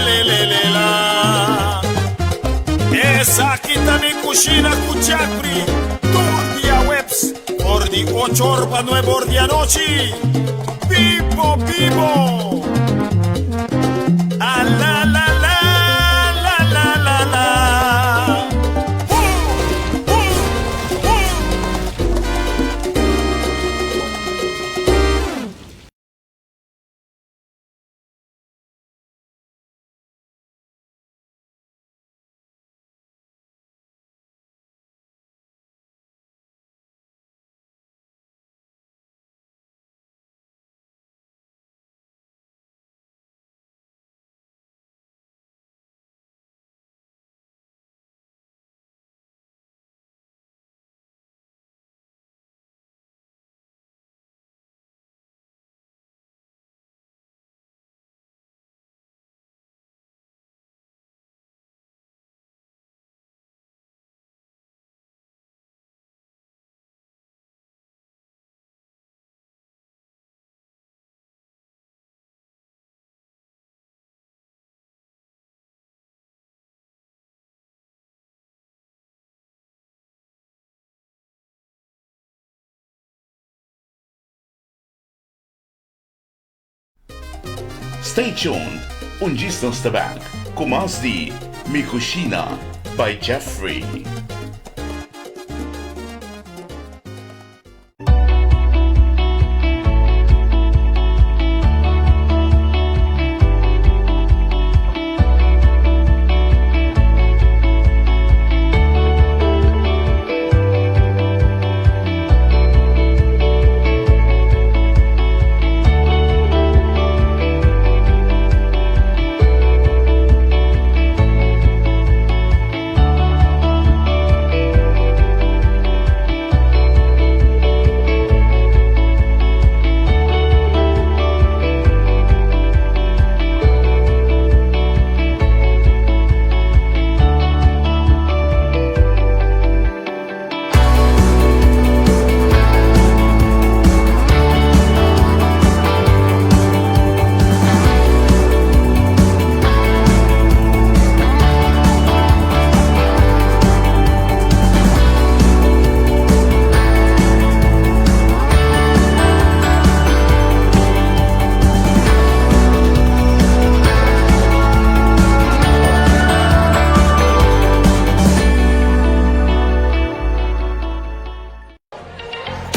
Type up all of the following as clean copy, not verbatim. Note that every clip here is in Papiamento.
le le le la. Esaki ta Mi Cushina cu Jeffrey, tur diahuebs for di ocho or pa nuebe or di anochi. Bibo bibo! A la la la la la la la. Hu hu hu. Stay tuned, un djis nos ta back cu mas di Mi Cushina by Jeffrey.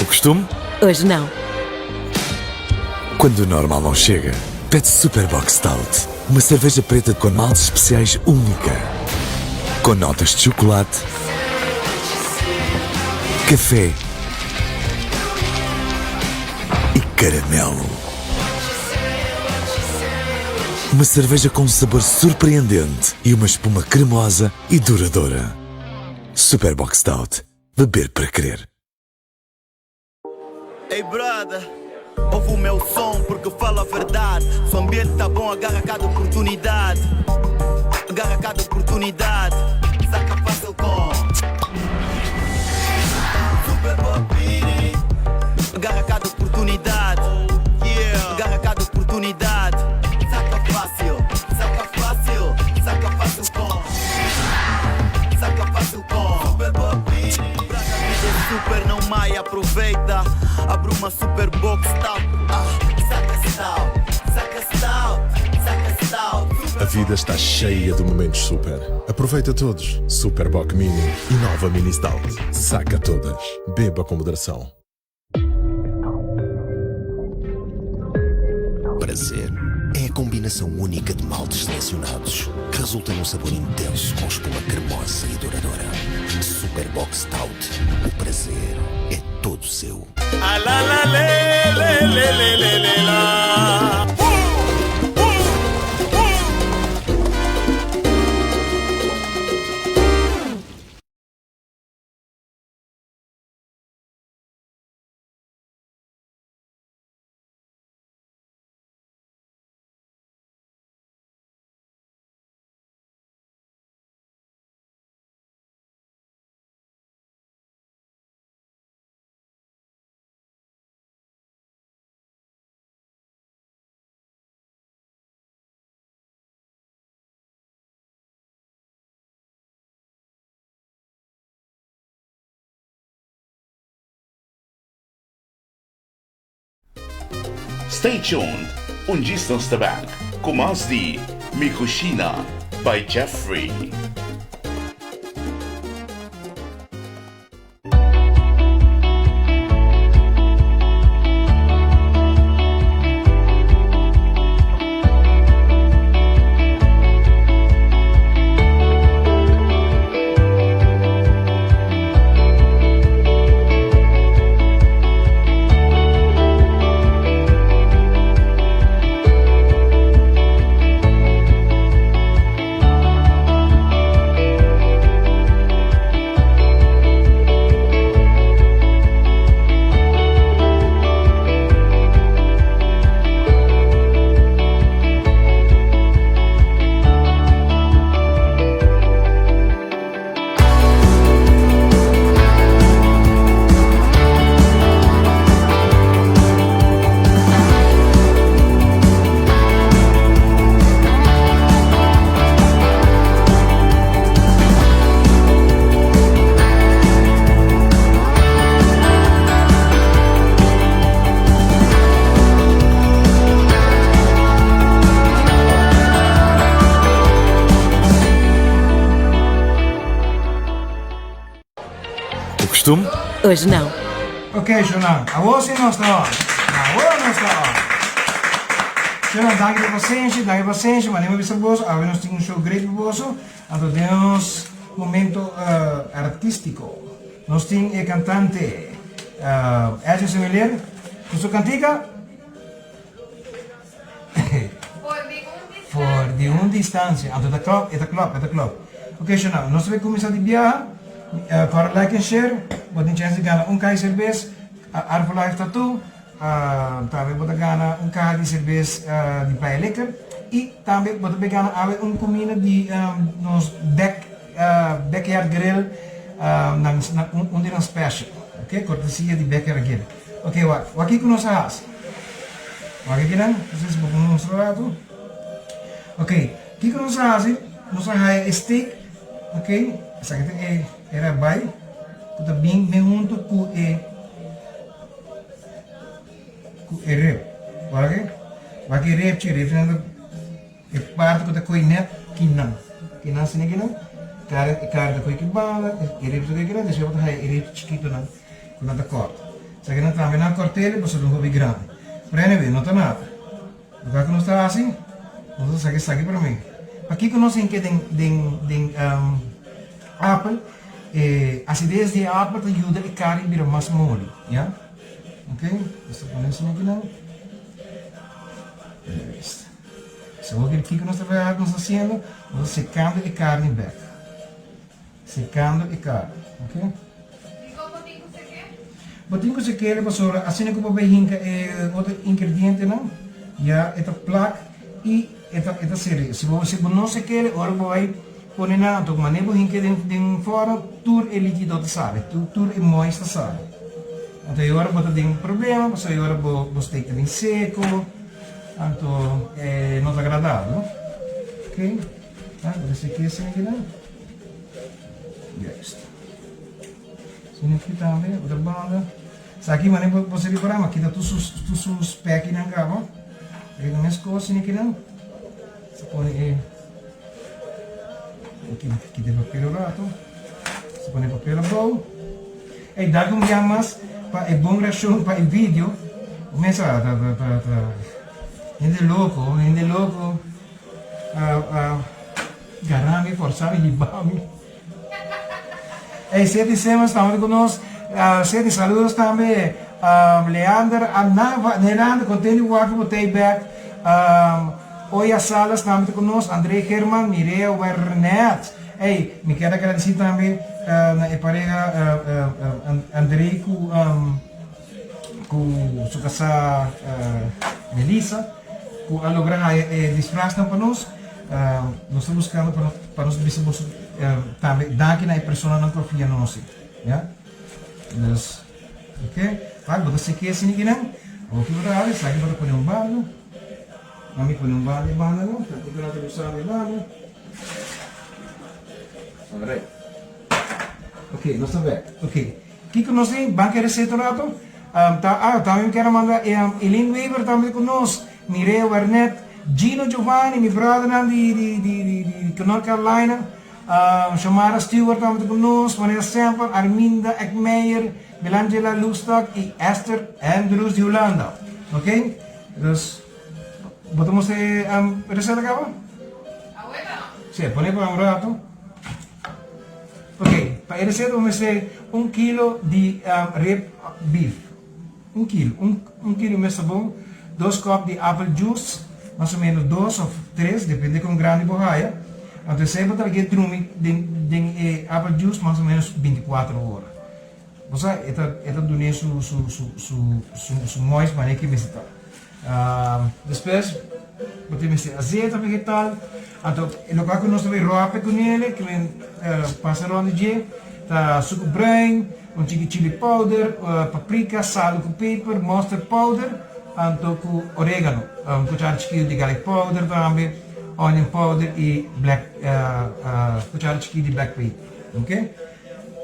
O costume? Hoje não. Quando o normal não chega, pede Super Bock Stout. Uma cerveja preta com maltes especiais única. Com notas de chocolate, café e caramelo. Uma cerveja com um sabor surpreendente e uma espuma cremosa e duradoura. Super Bock Stout. Beber para querer. Ei brother, ouve o meu som porque falo a verdade. Se o ambiente tá bom, agarra cada oportunidade. Agarra cada oportunidade. Saca fácil com Super Bock Mini. Agarra cada oportunidade. Yeah. Agarra cada oportunidade. Saca fácil, saca fácil, saca fácil com. Saca fácil com Super Bock Mini. Brother, a vida é super, não maia, aproveita. Abre uma Super Bock Stout. Ah, saca stout, saca stout, saca stout. A vida está cheia de momentos super. Aproveita todos. Super Bock Mini e nova Mini Stout. Saca todas. Beba com moderação. Prazer é a combinação única de maltes selecionados que resulta num sabor intenso com espuma cremosa e duradoura. Super Bock Stout. O prazer é todo seu. A la la le le le le le le la. Hu, hu, hu. Stay tuned, un djis nos ta bek ku mas di Mi Cushina by Jeffrey. O costume? Hoje não. Ok, Jonan, awor si nos ta on. Awor nos ta on. Jonan, danki pa pasenshi, danki pa pasenshi, ma mi bisa boso, awe nos tin un show great pa boso, anto den nos momento artístico, nos tin e cantante Edwin Semeleer cu su cantica For di un distancia. Anto ta klop, e ta klop, e ta klop. Ok, Shona, nos ta bay cuminsa di biaha. Kòrda like en share. Bo tin chance di gana un caha di cerbes Art for Life Tattoo. Tambe bo ta gana un caha di cerbes di Playa Liquor. Y tambe bo ta bay gana awe un cuminda di nos back backyard grill nan un di nan special. Ok, cortesia di Backyard Grill. Ok, wak, wak kiko nos a hasi. Wak akinan, no sé si bo por mustra rato. Ok, kiko nos a hasi? Nos a haya e steak, ok, esaki ta e e rabai ku ta bin ben hunto ku e ku e rib. Wak aki, wak e ribchi, ribchinan ta E parti ku ta koi nèt kinan. Kinan asina kinan, kare e kare ta koi ki banda, e ribs ta koi kinan, despues bo ta haya e ribs chikitonan ku nan ta kòrta. Esaki nan tambe nan kòrt'el pasobra ta un hopi grandi. Pero anyway, no ta nada. Loke ku nos ta hasi, nos ta saka esaki promé. Pakiko nos hinka den den den apel? E asides di e apel ta yuda e kare bira mas moli, ya. Ok, nos ta pone asina kinan. Juist. So kiko nos ta wak nos ta haciendo? Nos ta secando e carni bek. Secando e carni, ok? Dikon bo tin ku sek'é? Bo tin ku sek'é pasobra asina ku bo bai hinka e otro ingredientenan ya e ta plak i e ta e ta sere. Si bo si bo no sek'é ora ku bo bai pone nan anto manera bo hink'é den den fòrno tur e likido ta sali, tur tur e mois ta sali. Anto e ora bo ta den problema pasobra e ora bo bo steak ta bin seko. Anto e no ta agradabel no. Ok, ta bo ta seki esaki akinan. Juist. Asina aki tambe, otro banda. Esaki manera bo bo sirbi para, ma kita tur su tur su spekinan kaba. Aki ta meskos asina akinan. Sa pone e kita e papel un rato. Sa pone e papel abou. Ey danki un bia mas pa e bon reaccion pa e video. Bo mesa ta ta ta ta hende loco, hende loco a a gara mi, forsa mi, hiba mi. Ey Seti Simmons tambe ku nos. Seti saludos tambe Leander Anava, Leander contento di wak bo tey bek. Oya Salas tambe ta ku nos, André German, Mireya Wernet. Ey, mi kier a gradisí tambe na e pareha André ku ku su kasá Melissa ku a logra haya e disfrasnan pa nos. Nos ta buskando pa pa nos bisa boso tambe danki na e personanan ku a fia nos, ya. Dus, ok, wak bo ta seke esei kinan, awor ki bo ta habi esaki bo ta pone un banda. Ami pone un banda e banda no, tampoco nan ta gusta mi banda. Alright. Ok, nos ta bek. Ok. Kiko nos tin? Ban ke receta un rato. Ta, ah, tambe mi kier a manda Eileen Wever tambe ku nos, Mireya Wernet, Gino Giovanni, mi brothernan di di di di di North Carolina, Shamara Stewart tambe ta ku nos, manera semper, Arminda Eckmeijer, Melangela Loefstok i Esther Andrews di Hulanda. Ok, dus bo ta mustra e reseta kaba? Si, pone pa un rato. Ok, pa e reseta bo mester un kilo di rib beef, un kilo, un kilo mester bon, dos kòp di apple juice, mas o menos dos òf tres, depende kon grandi bo haya, anto esei bo ta lag'é drumi den den e apple juice mas o menos binti kuater ora. Bo sa, e ta e ta dun'é su su su su su su mois manera ke mester ta. Despues bo tin mester azeta vegetal, anto e lokual ku nos ta bai rope ku nele, ke men pasa rònt di dje, ta suku bruin, un chiki chili powder, paprika, salu ku peper, mustard powder, anto ku oregano, un kuchara chikitu di garlic powder tambe, onion powder i black kuchara chikitu di black peper, oke.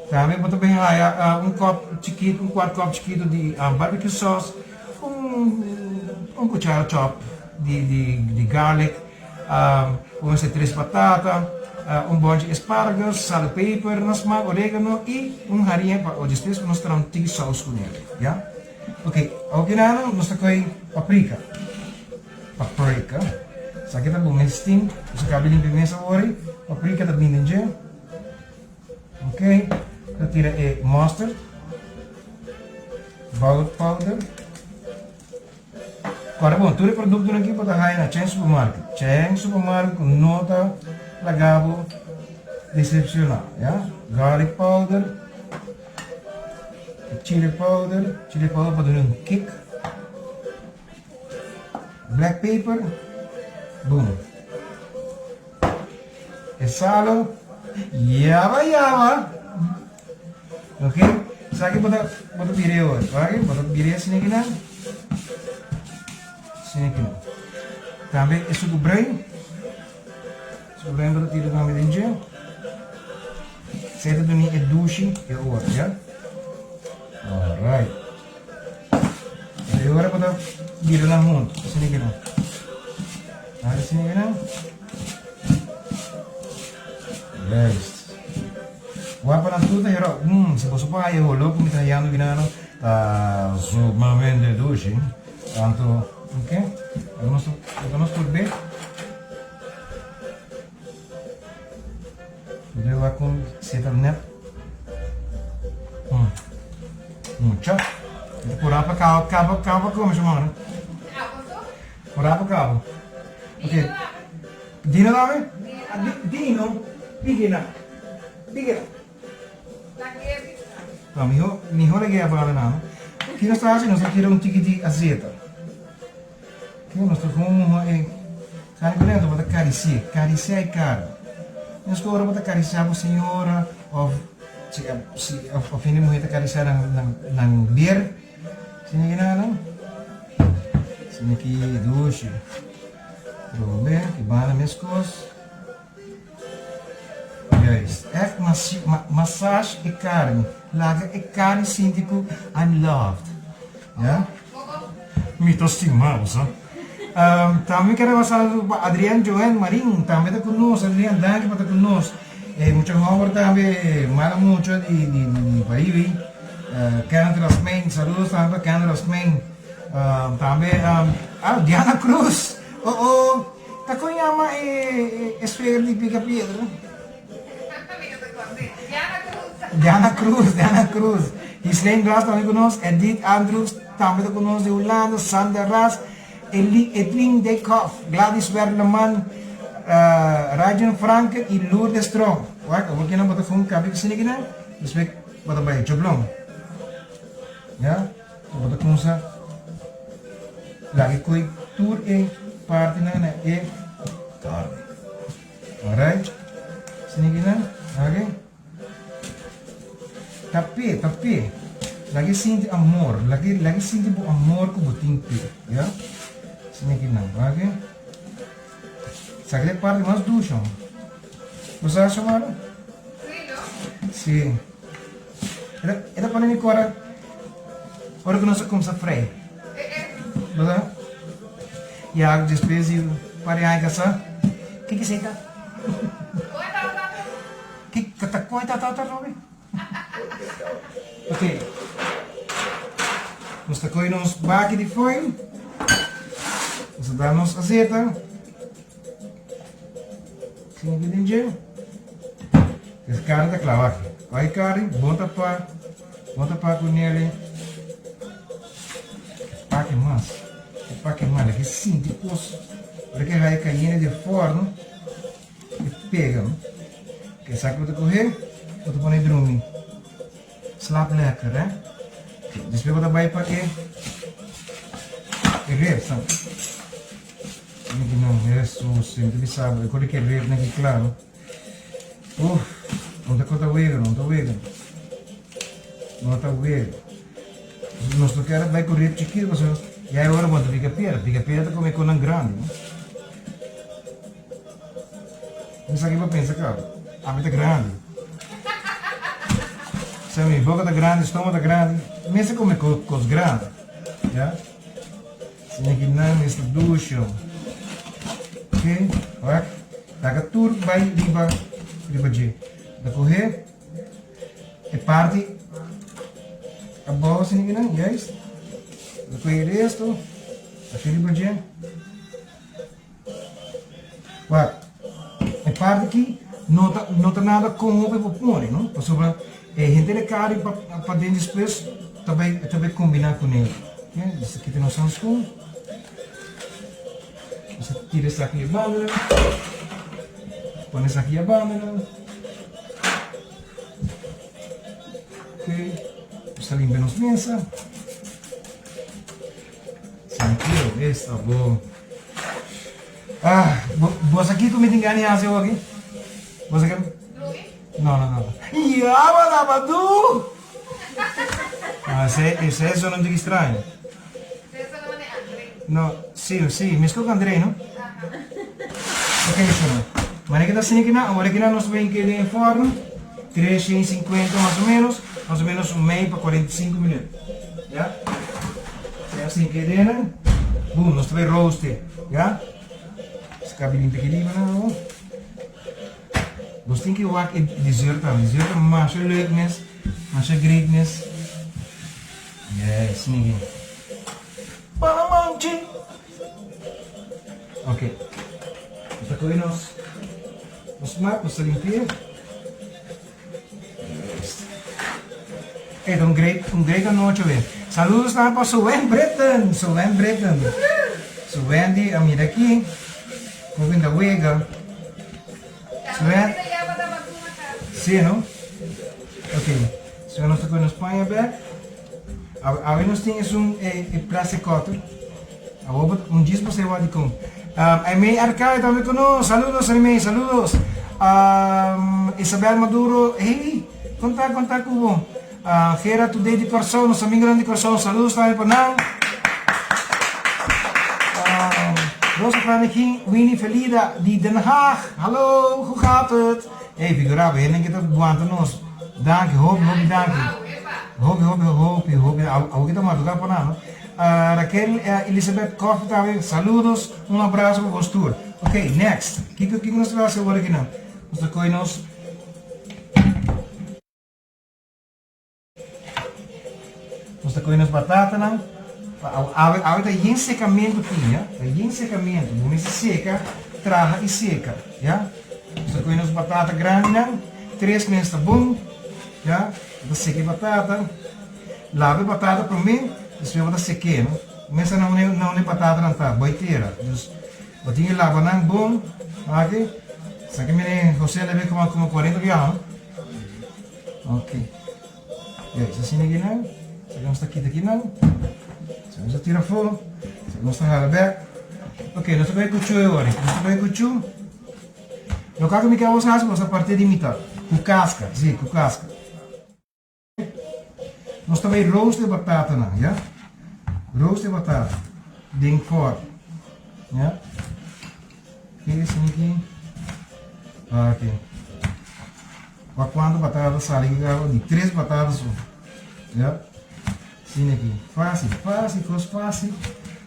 Tambe bo ta bai haya un kòp chikitu, un kuart kòp chikitu di barbecue sauce, Un un cuchara chop di di di garlic, un mester tres patata, un bonchi asparagus, sal peper na smak, oregano y un harinha pa despues nos traha un tiki saus cu nel, ya. Ok, awor kinano nos ta coge paprika, paprika, esaki ta bo mes steam, nos a caba di limpia mes awor, paprika ta bini den dje. Ok, ta tira e mustard, garlic powder. Kòrda bon, tur e produktonan aki bo ta haña na Chen Supermarket. Chen Supermarket ku no ta laga bo desepshoná, ya. Garlic powder, chili powder, chili powder pa duna un kick. Black pepper, boom. E salo yaba yaba. Ok, sa ki bo ta bo ta bira e ora. Ok, bo ta bira e asina kinan. Asina kinan. Tambe e suku bruin. Suku bruin bo ta tira tambe den dje. Esei ta duni e dushi e ora, ya. Alright. E ora bo ta bira nan huntu, asina kinan. Asina kinan. Juist. Wak pa nan tur ta hera, mm, si boso por haya e holó ku mi ta hayando binano, ta sumamente dushi. Tanto, ok, laga nos, laga nos tur be. Debe wak kon si e ta nèt. Mm. Mucha. E ta purá pa kaba, kaba, kaba kome, shomora. Purá pa kaba. Ok. Dino dame? Dino, bigina. Bigina. No, miho, miho lag'é abala nan. Ki nos ta hasi? Nos ta tira un tiki di azeta. Ok, nos ta kon muha e karni ku lento, bo ta karisi'é. Karisiá e karni. Nos ku ora bo ta karisiá bo señora òf si si òf hende muhé ta karisiá nan nan nan bier. Sina ki nan? Sina ki dushi. Trobe, ki banda meskos. Juist. Echt massage e carni. Laga e carni sinti cu I'm loved. Ja? Mi ta stima bo sa. Tambe mi kere saludo pa Adrian Joen Marin. Tambe ta cu nos. Adrian, danki pa ta cu nos. E mucha homber tambe mala mucha di di di Paribi. Kenneth Rasmijn. Saludos tambe pa Kenneth Rasmijn. Tambe ah Diana Cruz. Oh oh. Ta kon yama e e suegra di Pica Piedra? Diana Cruz, Diana Cruz. Gislaine Ras tambe ku nos, Edith Andrews tambe ta ku nos di Hulanda, Sander Ras, Eli Edwin Dijkhoff, Gladys Werleman, Rajan Franken i Lourdes Strong. Wak, awor kinan bo ta fun kabi ku sini kinan, despues bo ta bai Djoblon. Ya. Bo ta kumsa laga e koe tur e partinan na e karni. Alright. Sini kinan. Ok. Tap'é, tap'é. Laga e sinti amor. Laga laga e sinti bo amor ku bo tin p'e. Ya. Sini kinan. Ok. Esaki ta e parti mas dushi. Bo sa, Xiomara? Sí, no? Sí. E ta pone mi kora. Ora ku nos a kumsa frei. Bo sa? Ya despues di un par di aña kasá, ke kisei ta? Ke ta kon e ta ta atrobe? Ok. Nos ta kohe nos baki di foil. Nos ta da nos azeta. Sinti den dje. Es carne ta klawa aki. Koi carne, bon tapa, bon tapa ku nele. Pake mas. Pake mas. Leke sinti kos. Ora ke hae kayene den forno. E pega no. Esaki bo ta kohe, bo ta pone drumi. Slaap lekker hè. Despues bo ta bai pa e e ribs nan. Miki nan, Hesus, mi ta bisa bo, e kos di ke rib nan ki kla no. Uf, no ta kota wega, no ta wega. No ta wega. Nos no kier bai ku rib chikito pasobra ya e ora bo ta pica piedra. Pica piedra ta come konan grandi no. Mi sa ki bo pensa kaba. Ami ta grandi. Sa mi boka ta grandi, stoma ta grandi. Mester come kos grandi. Ya. Siña ki nan mester dusha. Ok, wak. Laga tur bai riba riba dje. Ta kohe e parti abou siña ki nan, juist. Ta kohe e resto, hasi riba dje. Wak, e parti aki no ta no ta nada komo pa bo pone no, pasobra e henter e kari pa paden despues ta bai ta bai kombina kuné. Oke, nos ta kita nos hanskun, nos ta tira esaki e banda, pone esaki e banda, oke, nos ta limpia nos mesa. Tranquilo, esta bo. Ah, bo, bo sa kiko mi tin gana di hasi awo aki? Bo sa ke? No, no, no. Yabadabadu! No, ese, ese es un tiki extraño. No, sí, sí, mesco cu André, no? Ok, shona. Mane ke ta asina kina, awor kina nos bai ke den e forno, 350 mas o menos, mas o menos un mei pa 45 minuut. Ya? Ya sin ke den, boom, nos ta bai roaste, ya? Skabi limpia ki riba nan awor. Nos tin ke wak e dessert tambe. Dessert ta masha leuk mes, masha great mes. Yes, nigga. Palamanchi! Ok. Nos ta kohe nos nos mat, nos ta limpi'e. Ey, ta un great, un great anochi awe. Saludos tambe pa Sowen Britten, Sowen Britten. Su Wendy a mira aki, ku bin ta wega. Sowen. Sí, no? Ok. So nos ta kohe nos paña bek. Awe nos tin esun e plastic cutter. Awor bo un djis bo sa igual dikon. Aimee Arcadio tambe ku nos. Saludos Aimee, saludos. Isabel Maduro, hey, konta konta ku bo. Gera Today di Kòrsou, nos amigonan di Kòrsou, saludos tambe pa nan. Rosa Franegin, Winnie Felida di Den Haag, hallo, hoe gaat het? Hey, figura bo, hende ke ta guanta nos. Danki, hopi, hopi danki. Hopi, hopi, hopi, hopi. Awo ke ta madruga pa nan, no? Raquel Elizabeth Coffee tambe, saludos, un abrazo pa bos tur. Ok, next. Kiko, kiko nos ta hasi awor aki nan? Nos ta kohe nos. Nos ta kohe nos batatanan. Awe, awe ta yen sekamentu tin, ya. Ta yen sekamentu. Bo mester seka, traha i seka, ya. Nos ta kohe nos batata grandinan, tres mes ta bon, ya. Bo ta seka e batata. Laba e batata promé, despues bo ta sek'é, no. Mester na unda, na unda e batatanan ta, bai tera. Dus, bo tin ke laba nan bon, aki. Esaki mene José lebe komo, komo kuarenta biaha, no. Ok. Ya, es asina aki nan. Esaki nos ta kita aki nan. Esaki nos ta tira afó. Esaki nos ta hala bek. Ok, nos ta bai kuchu e ora. Nos ta bai kuchu. Loke ku mi ke abos hasi, nos ta parti di mitad. Ku kaska, si, ku kaska. Nos ta bai roast e batatanan, ya. Roast e batata den fòrn, ya. Ke esaki aki? Ok. Wak kuantu batata sali aki kaba? Di tres batata so, ya. Asina aki. Fácil, fácil, kos fácil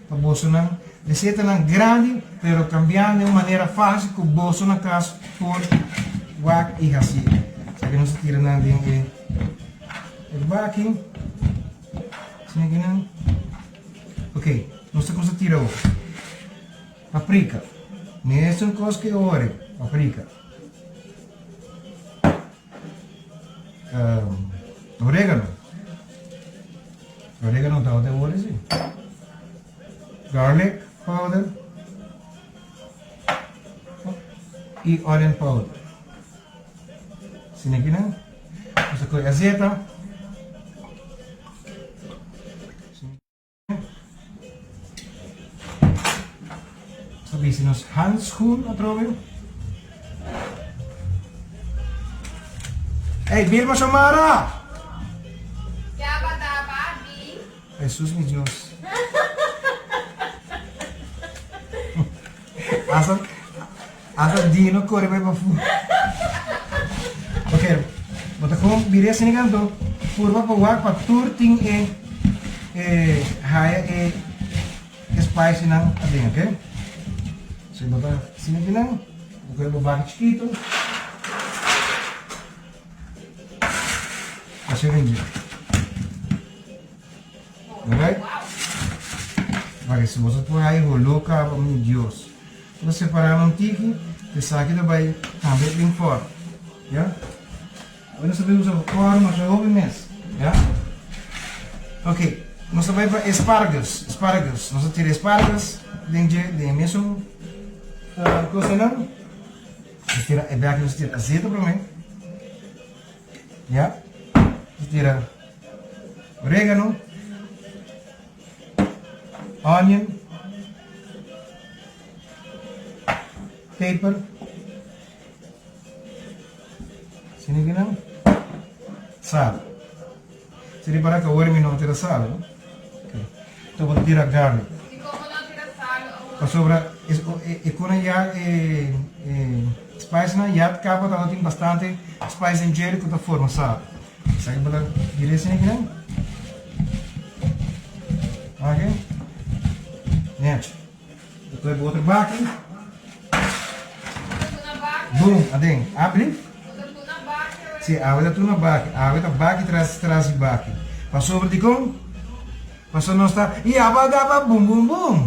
pa bosonan. Resetanan grandi, pero kambiando den un manera fácil ku boso na kas por wak i hasi. Esaki nos ta tira nan den e e baki. Asina aki nan. Ok, nos ta kumsa tira awor. Paprika. Mesun kos ku e ori, paprika. Oregano. Oregano ta otro ori si. Garlic powder. I onion powder. Sina kinan. Nos ta kohe azeta. Nos ta bisti nos handschoen atrobe. Ey, Vilma Xiomara! Yaba daba di. Jesus mi Dios. Hasta, hasta Dino corre bai pafu. Ok, bo ta con bira asina canto, purba pa wak pa tur tin e, e haya e, e spicy nan aden, ok? So bo ta asina kinan, bo coge bo baki chikito. Asina den dje. Alright? Wak si boso por hay holó caba, mi Dios. Bo ta separa nan un tiki, esaki ta bay tambe bin for. Ya? Awe nos ta bay usa kòrò masha hopi mes. Ya? Ok, nos ta bay pa espargus, asparagus. Nos ta tira espargus den dje, den e mesun kosanan. Nos tira e bek, nos tira azeta promé. Ya. Nos tira oregano, onion, peper, sini kinan, sal. Si ripara ku awor mi no tira sal, no? Okay. Enton bo ta tira garlic. Dikon bo no tira sal awor? Pasobra e kuna ya e spicenan ya kaba tabatin bastante spice den djere ku ta forma sal. Esaki bo ta bira esei akinan. Oke. Nechi. Despues bo otro baki. Boom, aden. Abri. Si, awe ta tur na baki. Awe ta baki tras tras di baki. Pasobra dikon? Pasobra nos ta yaba daba bum bum bum.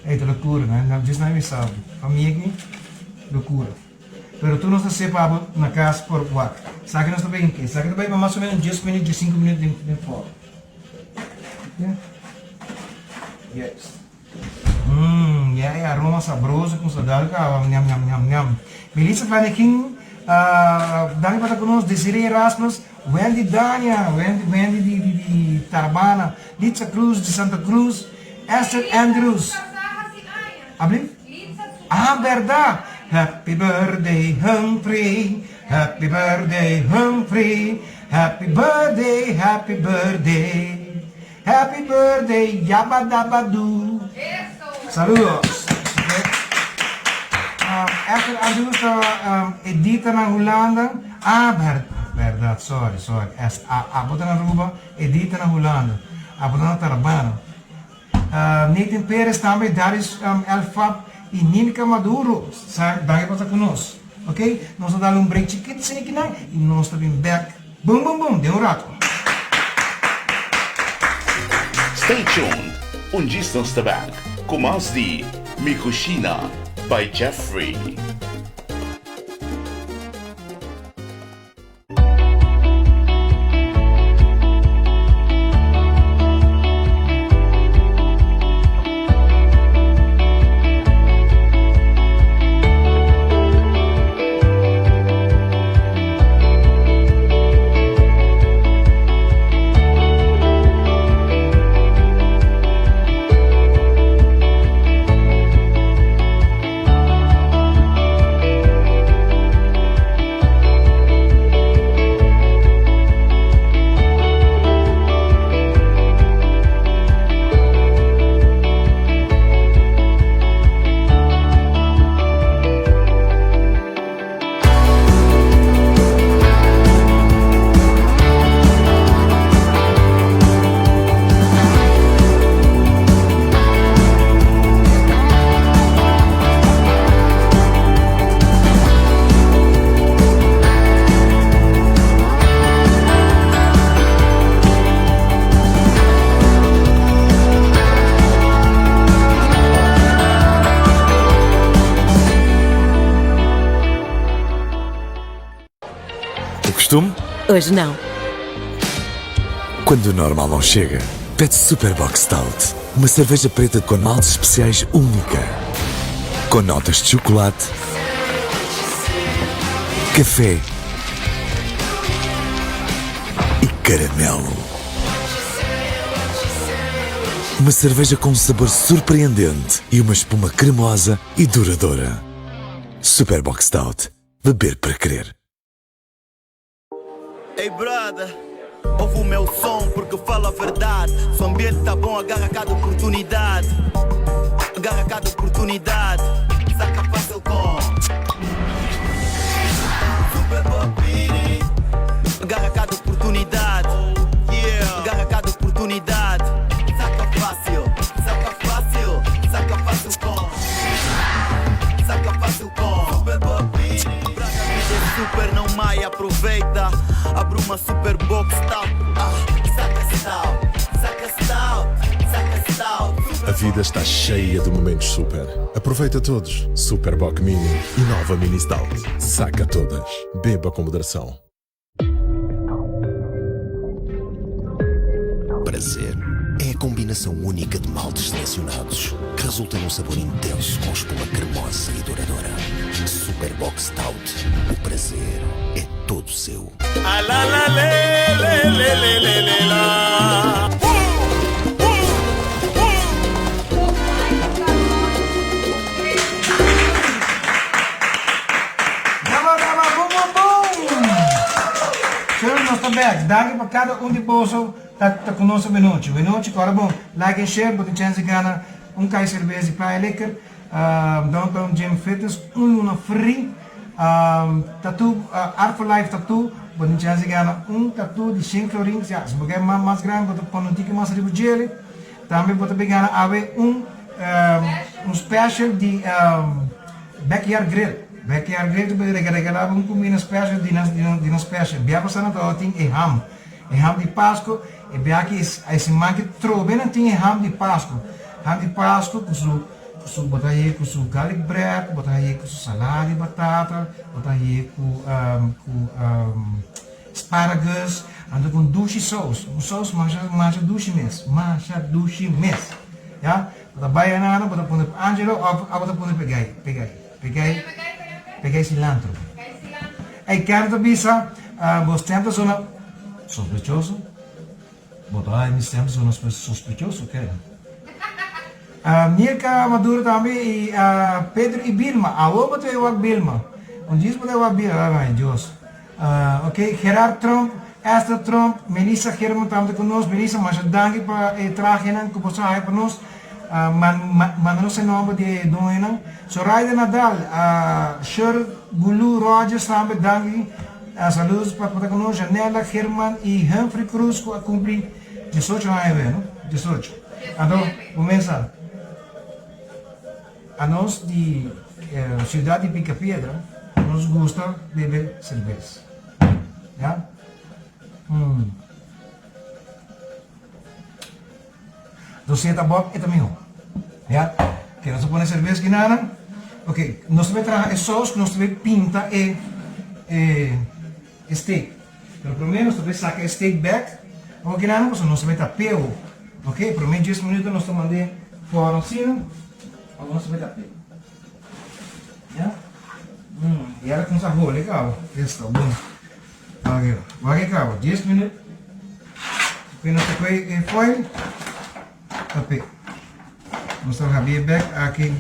Ey, ta lokura. Djis nan mi sabi. Famia aki, lokura. Pero tur nos ta sepa bo na kas por wak. Esaki nos ta bay en ke? Esaki ta bay pa mas o menos dies minut, diesinco minut den forno. Yes. Mmm, ya e aroma sabroso ku sa dal kaba. Ñam, ñam, ñam, ñam. Melissa Flanegin, danki pa ta ku nos. Desiree Erasmus, Wendy Dania, Wendy, Wendy di, di, di Tarabana, Litza Cruz di Santa Cruz, Esther Andrews. Abli? Ah, berdad! Happy birthday Humphrey, happy birthday Humphrey, happy birthday, happy birthday, happy birthday Yabba Dabba Doo. Saludos. Um, Esther Andrews ta um, Edita na Hulanda. Ah, ber, berdad, sorry, sorry. Es, a, abo ta na Aruba, Edita na Hulanda. Abo ta na Tarabana. Nathan Perez tambe, Darius Elfab y Nilka Maduro. Sa danki pa ta cu nos. Ok, nos ta dal un break chikito esaki nan y nos ta bin bek bum bum bum den un rato. Stay tuned, un djis nos ta bek cu mas di Mi Cushina by Jeffrey. costume? Hoje não. Quando o normal não chega, pede Super Bock Stout. Uma cerveja preta com maltes especiais única. Com notas de chocolate, café e caramelo. Uma cerveja com um sabor surpreendente e uma espuma cremosa e duradoura. Super Bock Stout. Beber para querer. Ei brother, ouve o meu som porque falo a verdade. Se o ambiente tá bom, agarra cada oportunidade. Agarra cada oportunidade. Saca fácil com Super Bobini. Agarra cada oportunidade. Yeah. Agarra cada oportunidade. Saca fácil, saca fácil, saca fácil com. Saca fácil com Super Bobini. Brother, vida é super, não mai, aproveita. Abre uma super box stout. Ah, saca stout, saca stout, saca stout. A vida está cheia de momentos super. Aproveita todos. Super Bock Mini e nova Mini Stout. Saca todas. Beba com moderação. Prazer é a combinação única de maltes selecionados que resulta num sabor intenso com espuma cremosa e duradoura. Super Bock Stout. O prazer é todo seu. A la la le le le le le le la. Dama, dama, bum, bum, bum! Sure, nos ta back. Danki pa kada un di boso ta ta ku nos awenochi. Awenochi, kòrda bon, like en share, bo tin chèns di gana un kai serbes di Playa Liquor, Downtown Gym Fitness, un luna free, tattoo, Art for Life Tattoo, bo tin chèns di gana un tattoo di shen florin. Ya, si bo ke mas grandi, bo ta pone un tiki mas riba djele. Tambe bo ta bin gana awe un un special di Backyard Grill. Backyard Grill ta bin regala bo un cuminda special di nan di nan special. Bia pasá nan tabata tin e ham, e ham di Pasco. E bia aki e siman ki trobe nan tin e ham di Pasco. Ham di Pasco cu su cu su bo ta haye cu su garlic bread, bo ta haye cu su salada di batata, bo ta haye cu cu Asparagus, anto cu un dushi saus, un saus masha masha dushi mes, masha dushi mes, ya, bo ta bay anana bo ta pone pa Angelo of abo ta pone pa gay, pegay, pegay, pegay cilantro. Ey Karen ta bisa bo stem ta sona sospechoso, bo ta hay mi stem ta sona sospechoso Karen. Nirka Maduro tambe y Pedro y Bilma, awo bo ta bay wak Bilma, un djis bo ta bay wak Bilma, ay Dios. Ok, Gerard Tromp, Esther Tromp, Melissa German tambe ta ku nos. Melissa, masha danki pa e trahenan ku boso a haya pa nos. Manda nos e nomber di e doñonan. Zoraida Nadal, Sher Gulu Rogers tambe danki. Saludos pa ta ku nos. Janella German y Humphrey Cruz ku a kumpli diesocho aña awe, no? Diesocho. Anto, bo mesa. Anos di ciudad di Pica Piedra nos gusta bebe cerbes. Ya. Mm. Doseta bok e ta miho. Ya. Ke nos a pone cerbes guinana. Ok, nos ta bay traha e saus ku nos ta bay pinta e e e steak. Pero prome nos ta bay saca e steak bek. Awor guinana pasobra nos ta bay tapeo. Ok, prome dies minuto nos ta mande for asina. Awor nos ta bay tapeo. Ya. Mm, y ahora kumsa hole cabo. Esta bon. Wak, wak cabo. 10 minuut. Oké, nos ta koe e foil. Tapé. Nos ta habie bek aki.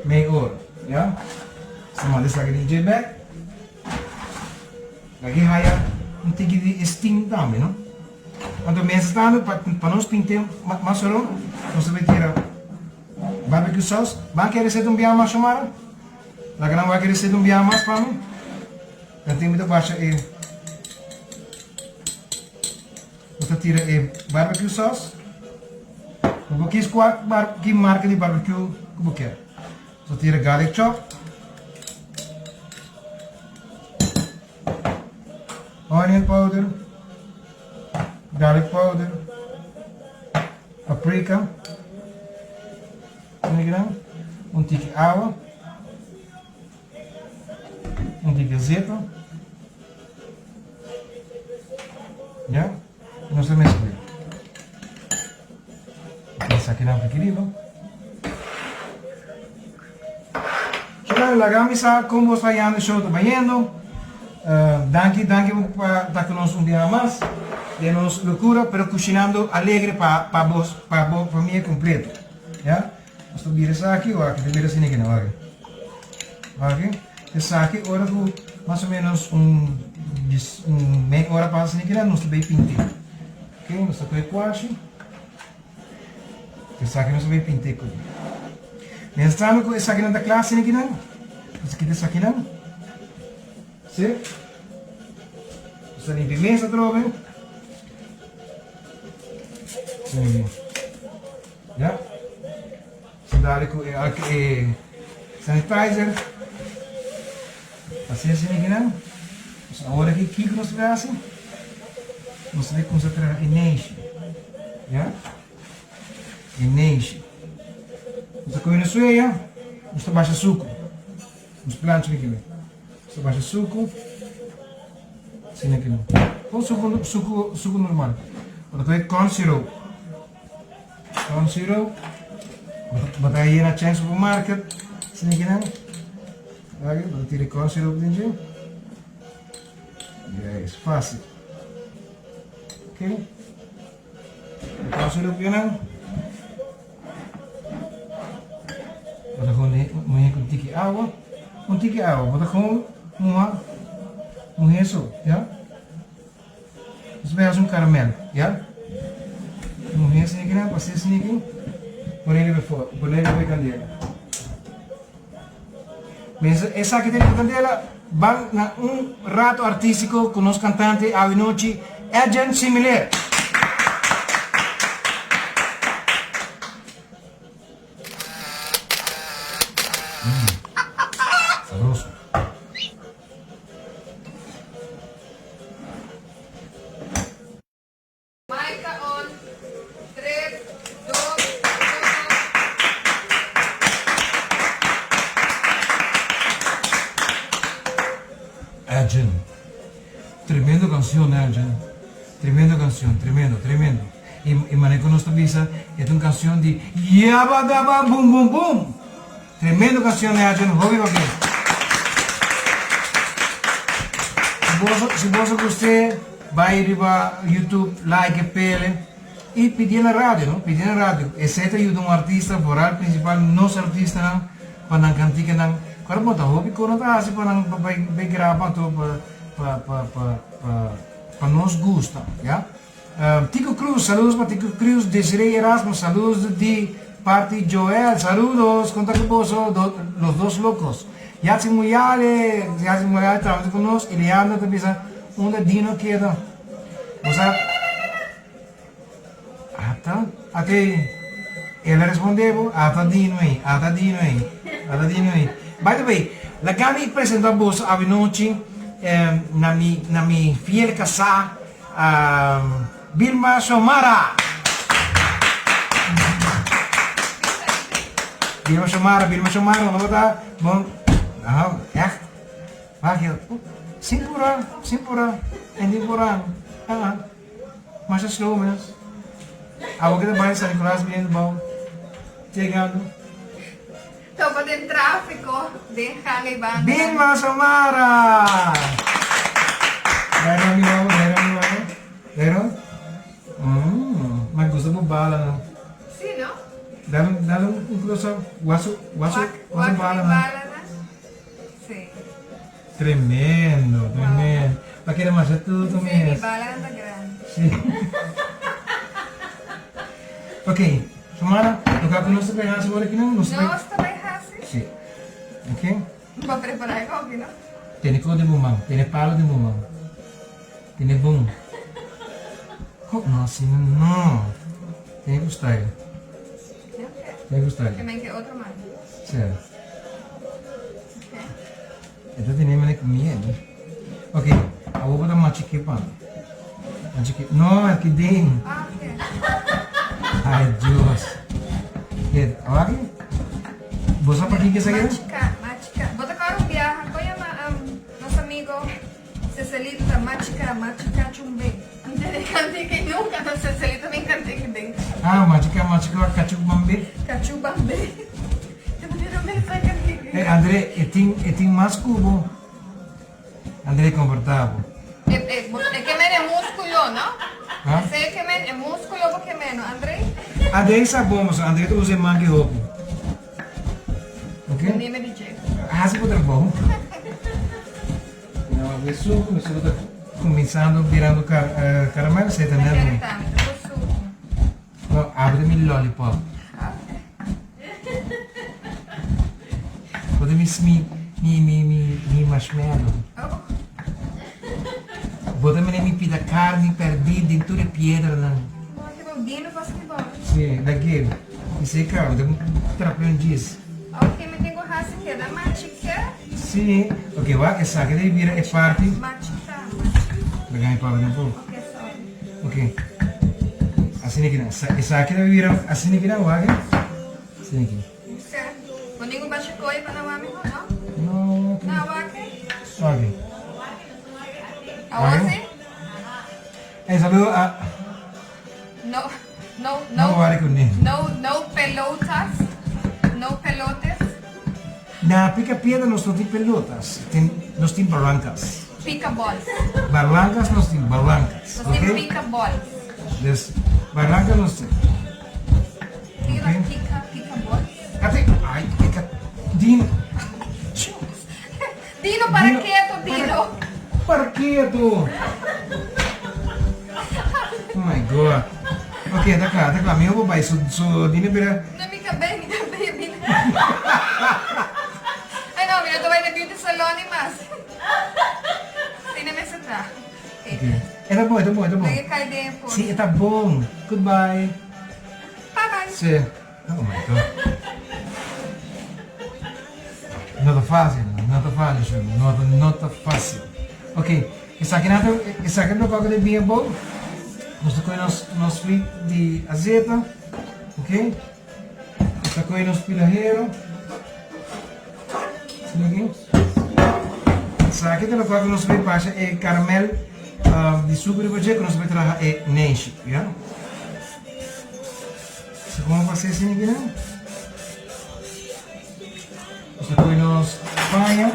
Mei ora. Ya. Nos ta manda esaki den dje bek. Lagi haya un tiki di steam tambe, no? Anto mientras tanto, pa, pa nos pinte mas solo, nos ta bay tira barbecue sauce. Ban ke receta un biaha mas, Xiomara? Laga nan wak e receta un biaha mas pa mi. Dan tin mi ta basha e Nos ta tira e barbecue sauce. Bo por kies kua bar ki marka di barbecue ku bo kier. Nos ta tira garlic chop. Onion powder, garlic powder, paprika, un tiki awa. tiki azeta. Ya, i nos ta meskla. Esaki nan aki riba. Shona, laga mi sa kon bo sta yanda show ta bayendo. Danki, danki pa ta ku nos un biaha mas den nos lokura, pero kushinando alegre pa pa bo pa bo famia kompleto. Ya, nos ta bira esaki, wak, ta bira asina aki nan, wak. Wak, esaki ora ku mas o menos un un mei ora pasa asina aki nan, nos ta bay pinti. Ok, nos ta kohe kuashi. Esaki nos a bay pinte cu. Mientrando cu esakinan ta cla asina kinan, nos a kita esakinan. Si. Nos ta limpia mesa atrobe. Asina Ya. Nos ta dale cu e e sanitizer. Asina asina kinan. Nos awor aki kico nos ta bay haci? Nos ta bay cuminsa traha e neishi. Ya. E neishi. Nos ta kohe nos sueya, nos ta basha suku. Nos plancha aki kinan. Nos ta basha suku. Asina kinan. Kon suku, suku, suku normal. Bo ta kohe corn syrup. Corn syrup. Bo ta yena chen supermarket. Asina kinan. Aki, bo ta tira e corn syrup den dje. Ya, es fácil. Ok. Corn syrup kinan. Bo ta gewoon muhe ku un tiki awa. Un tiki awa. Bo ta gewoon muha, muhe so, ya. Nos bai hasi un karamel, ya. Muhe esaki nan, pasa esaki, pone riba e fo, pone riba e kandela. Mientras esaki ta riba e kandela, ban na un rato artístiko ku nos kantante awe nochi, Edjean Similer. Sabroso. Maika on, tres, dos, uno. Edjean. Tremendo cancion Edjean. Tremendo cancion, tremendo, tremendo. Y y manera cu nos ta bisa e ta un cancion di yaba daba bum bum bum. Tremendo cancion Edjean, hopi papia. Si boso si boso guste bay riba YouTube like e pele y pidié na radio no, pidié na radio. Esey ta yuda un artista vooral principal nos artistanan pa nan canticanan. Cual bo ta hopi cu no ta haci pa nan pa bay bay graba anto pa pa pa pa pa. Pa nos gusta, ya. Tico Cruz, saludos pa Tico Cruz, Desiree Erasmo, saludos di parti Joel, saludos, con ta cu boso, los dos locos. Yatsi Muyale, Yatsi Muyale traha cu nos, y Leandro ta bisa, unda Dino keda? Bo sa, ata, ate, el a responde bo, ata Dino ey, ata Dino ey, ata Dino ey. By the way, laga mi presenta boso awenochi na mi, na mi fiel casá, Vilma Xiomara! Vilma Xiomara, Vilma Xiomara, no tabata bon, no, echt, wak yo, sin pura, sin pura, en di pura, ah. Masha slow mes. Awo ke ta bai San Nicolas biniendo bou. Chegando. Topa den trafiko den ganga y banda. Vilma Xiomara! Dai mi mama, dai mi mama. Dai no? Mm, ma gusta bo bala no. Si no? Dale un, dale un close up. Wasu, wasu, wasu bala no. Si. Tremendo, tremendo. Pa keda masha tutu Sí, mes. mi balanan ta grandi. Sí. Ok, Xiomara, loke ku nos ta bai hasi ora kinan, nos ta bai. Nos ta bai hasi? Sí. Ok. Pa prepará e koffie, no? Tene kos den bo man, tene palo den bo man. Tene bon. Ko, no, asina no. Tene ku style. Ok. Tene ku style. Ke men ke otro man. Sí. E ta tene mane ku miedu. Ok, awor bo ta machiké pan. Machiké. No, aki den. Ah, ok. Ay, Dios. Ke, awor aki? Bo sa pakiko esaki? Machiká, machiká. Bo ta kòrda un biaha, kon yama nos. Ah, machica machica cachu bambe. Cachu bambe. Te manera mesa cantica. Hey André, e tin e tin mas cubo. André comporta bo. E e e ke men e musculo, no? Ha? Esey e ke men e musculo bo ke men, no André? André sa bon pasobra André ta usa e manki hopi. Ok? Dime di dje. Hasi bo trabou. No, mi suku, mi suku ta kuminsando birando kar karamel, esei ta net mi. No, abre mi lollipop. Bo ta mi mi mi mi mi mi marshmallow. Bo ta mira mi pida karni perdí den tur e piedranan. Sí, lag'é. Mi sei kaba, mi ta trap'é un djis. Ok, mi tin ku hasi keda machiké. Sí, ok, wak esaki debe bira e parti. Machiká, machiká. Laga mi papia un poko. Ok, sorry. Ok, asina kinan, esaki debe bira asina kinan, wak e, asina ki. Ok, bo ningun basha koe pa nan wak mihó, no? No, ok. Nan wak e? Ok. Awor si? Ey, saludo a. No, no, No no. wari ku ne. No, no pelotas. No pelotes. Na Pica Piedra nos no tin pelotas, tin, nos tin barrancas. Pica bols. Barrancas nos tin, barrancas. Nos tin Ok? pica bols. Dus, barrancas nos tin. Tin Ok. na pica, pica bols. Ate, ay, e ka, Dino. Dino, para Dino, keto, Dino. Para keto. Oh my God. Ok, ta kla, ta kla. Mi hopi bai su, su Dino bira. No, mi kabei, mi kabei a bira. Ay no, mi no ta bai na beauty salon ni mas. Asina mester ta. Ok. Ok. E ta bon, e ta bon, e ta bon. Laga e kai den e pot. Si, e ta bon. Goodbye. Bye bye. Si. Oh my God. No ta fácil, no ta fácil, sugar. No ta, no ta fácil. Ok, esaki nan ta, esaki ta loke ta bin abou. Nos ta kohe nos, nos frit di azeta, ok. Nos ta kohe nos pilahero. Asina aki. Esaki ta loke nos ta basha e caramel di suku riba dje ku nos ta bai traha e neishi, ya. Sa como pa hacer asina kinan? Nos ta coge nos paña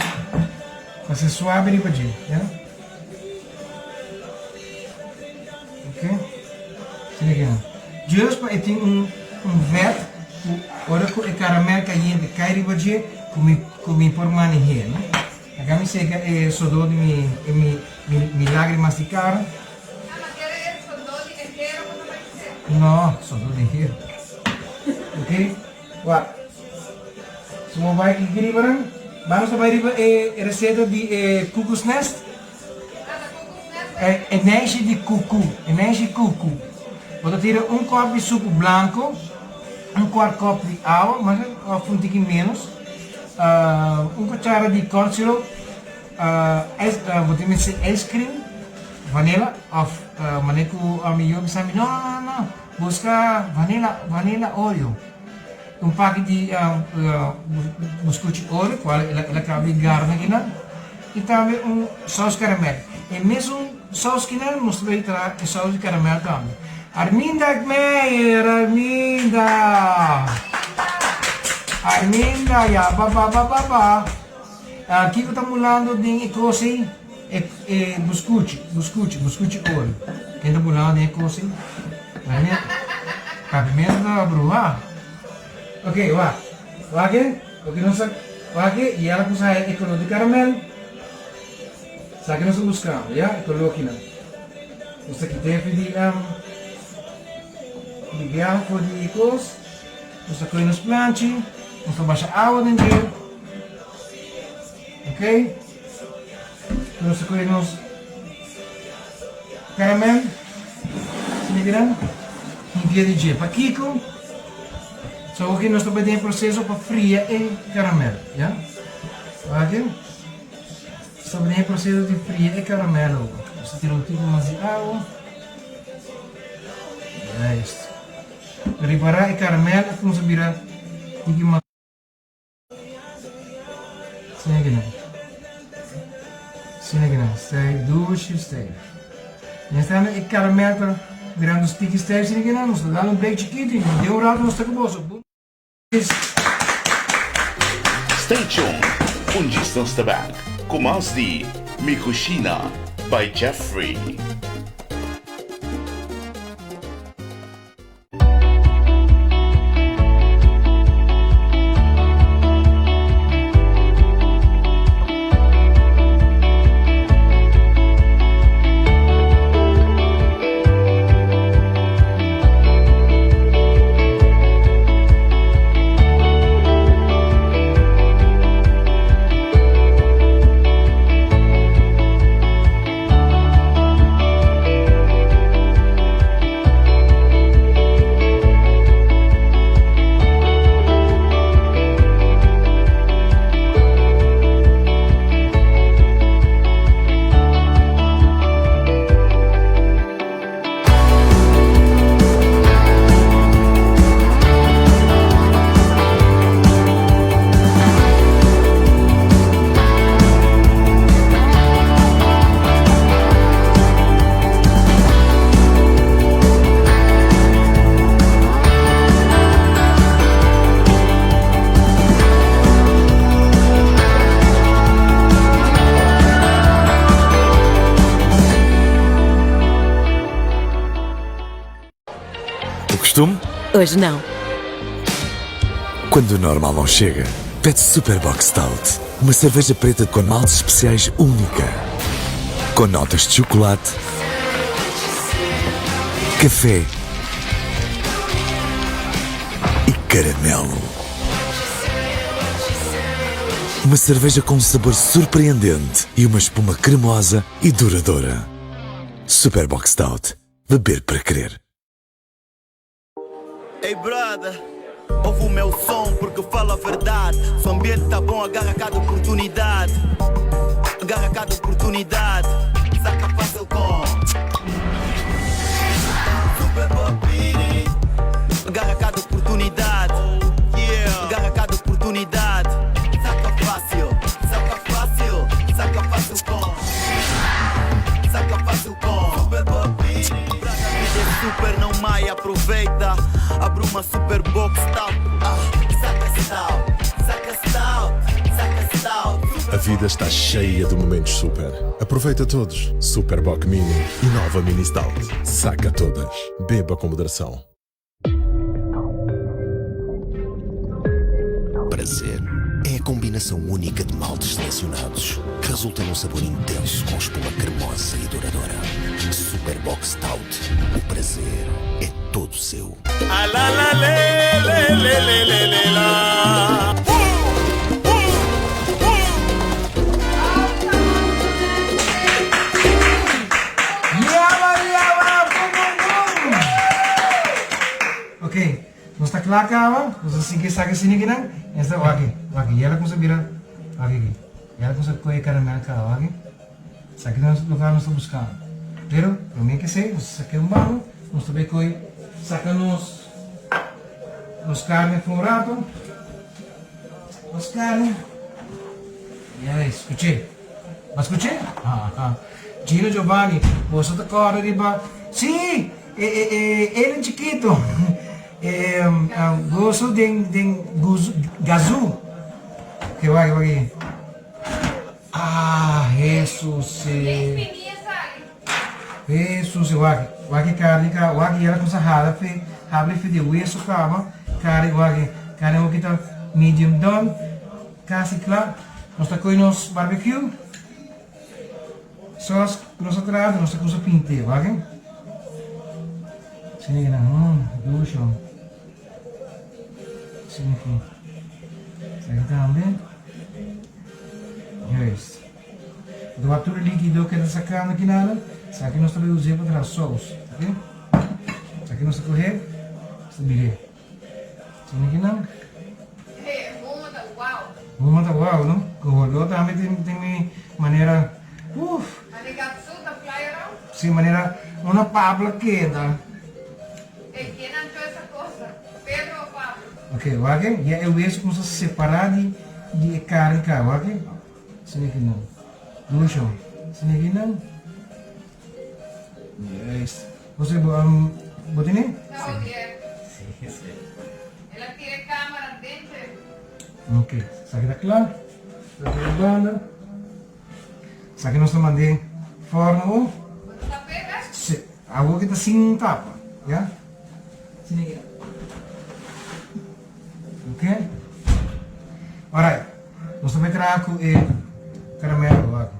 pa hacer suave riba dje, ya. Ok, asina kinan. Just pa e tin un un vet cu ora cu e caramel cayente cay riba dje cu mi cu mi por maneh'é, no. Aca mi seca e sodó di mi e mi mi lagrimas di cara. Ah, ma kere e sodó di e hero ku ta bai ser? No, sodó di hero. Ok, wak. So bo bai kiki riba nan? Ba nos ta bai riba e receta di e cuckoo's nest. Ah, ta cuckoo's nest? E e neishi di cuckoo, e neishi cuckoo. Bo ta tira un kòp di suku blanko, un kwart kòp di awa, mas òf un tiki ménos. Un cuchara di corn syrup, bo tin mester ice cream, vanilla of manera cu mi yu a bisa mi no no no busca vanilla vanilla oreo un paki di buscuchi oreo cual el a caba di garna kinan y tambe un saus caramel e mesun saus kinan nos ta bay traha e saus di caramel tambe Arminda Meyer Arminda Arminda ya ba ba ba ba ba kiko ta mulando den e cos ey e e buscuchi buscuchi buscuchi ori ken ta mulando den e cos ey Arminda papi mester ta bruha ok wak wak e loke nos a wak e y ela cusa e color di caramel. Sa ki nos ta buskando, ya, e kolokinan. Nos ta kita efi di di biaha for di kos, nos ta kohe nos planchi, nos ta basha awa den dje, ok, nos ta kohe nos karamel, asina kinan, himpia di dje. Pakiko? So awor ki nos ta bai den e proseso pa fria e karamel, ya. Wak. Sobre e proceso di fria e caramelo, nos ta tira un tiki mas di awa. Juist. Ripara e caramel a cuminsa bira tiki mas. Asina kinan. Asina kinan. Stay dushi stay. Mientras tanto e caramel ta. Mirando stiki stijf sin kinan, nos ta dal un break chikito y den un rato nos ta cu boso. Boom. Stay tuned, un djis nos ta back cu mas di Mi Cushina by Jeffrey. O costume? Hoje não. Quando o normal não chega, pede Super Bock Stout. Uma cerveja preta com maltes especiais única. Com notas de chocolate, café e caramelo. Uma cerveja com um sabor surpreendente e uma espuma cremosa e duradoura. Super Bock Stout. Beber para querer. Ei brother, ouve o meu som porque falo a verdade. Se o ambiente tá bom, agarra cada oportunidade. Agarra cada oportunidade. Saca fácil com Super Bobini. Agarra cada oportunidade. Yeah. Agarra cada oportunidade. Saca fácil, saca fácil, saca fácil com. Saca fácil com Super Bobini. Vida é super, não mai, aproveita. Abre uma super box stout. Ah, saca stout, saca stout, saca stout. A vida está cheia de momentos super. Aproveita todos. Super Bock Mini e nova Mini Stout. Saca todas. Beba com moderação. Prazer é a combinação única de maltes selecionados que resulta num sabor intenso com espuma cremosa e duradoura. Super Bock Stout. O prazer é todo seu. A la la le le le le le le la. Yama yama bum bum bum. Ok, nos ta kla kaba, nos a sigui esaki asina akinan, esta wak wak yela kumsa bira wak aki, yela kumsa kohe karamel kaba wak esaki ta loke nos ta buskando. Pero prome ke esei nos ta sake un banda, nos ta bai kohe saka nos nos karne for un rato, nos karne, ya skuché. Bo a skuch'é? Ha ha. Gino Giovanni, boso ta kòrda riba. Sí! E e e Elen chikito. E goso den den guzu gazú. Ke wak wak aki. Ah, Hesus e. Hesus e wak. Wak e karni ka wak yera kusa hala fe habri fe di weso kaba. Karni wak e karni hoki ta medium done. Casi cla. Nos ta coy nos barbecue. Sauce cu nos a traha, nos ta cusa pinte, wak eh. Asina kinan, mmm, dushi ho. Asina aki. Esaki tambe. Juist. Bo ta wak tur e likido ke ta sacando kinan, esaki nos ta bay usa pa traha sauce, ok. Esaki nos ta coge, nos ta bire. Asina ki nan. Hey, e huma ta wow. Huma ta wow, no? Ku holó tambe tin tin mi manera, uff. Mane gatsu ta fly around? Si, manera una Pablo keda. Hey, ken ancho esa cosa? Pedro o Pablo? Ok, wak e, ya e wesu kumsa separá di di e karni ka, wak e. Asina ki nan. Dusho. Asina ki nan. Juist. José, bo, bo tene? Sí. Sí, sí. El a tira e camera den dje. Ok, esaki ta kla. Ta tira un banda. Esaki nos ta mand'é forno o. Bo ta tap'é, bes? Sí. Awor ki ta sin tapa, ya? Sin e Ok. Alright. Nos ta bai traha ku e karamelo wak.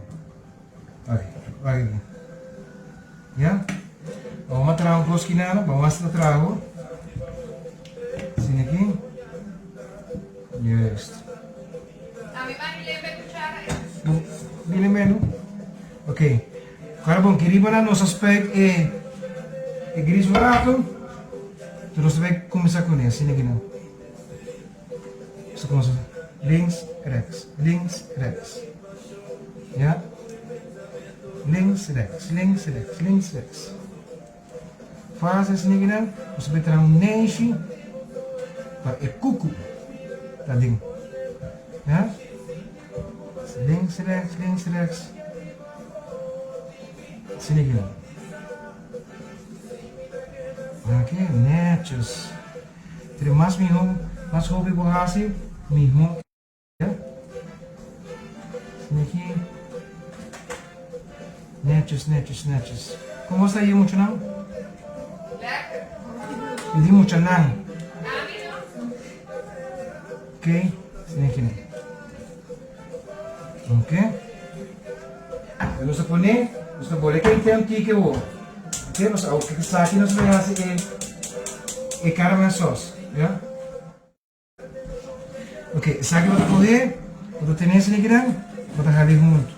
Ok, wak aki. Ya? Bo a traha un kos kinana, bo a ta traha awor. Sin aki. Juist. Ami mami lembe kuchara e. Bini menu. Ok. Kora bon, ki riba nan nos a spuit e e gris un rato. Enton nos ta bai kuminsá kuné, asina ki nan. Nos ta kuminsá links, rèks, links, rèks. Ya. Links, rèks, links, rèks, links, rèks. Fase asina ki nan, nos ta bai traha un neishi pa e kuku ta den. Ya. Links, rechts, links, rechts. Asina ki nan. Aki, netjes. Entre mas miho, mas hopi bo hasi, miho. Ya. Asina ki. Netjes, netjes, netjes. Como sta ayi muchanan? Lekker. Mi di muchanan. Ami no. Ok, asina ki nan. Ok. Nos ta pone, nos ta bole kente un tiki awor. Ok, nos awor esaki nos bai hasi e e caramel sauce, ya. Ok, esaki bo ta kohe, bo ta tene esaki kinan, bo ta hali huntu.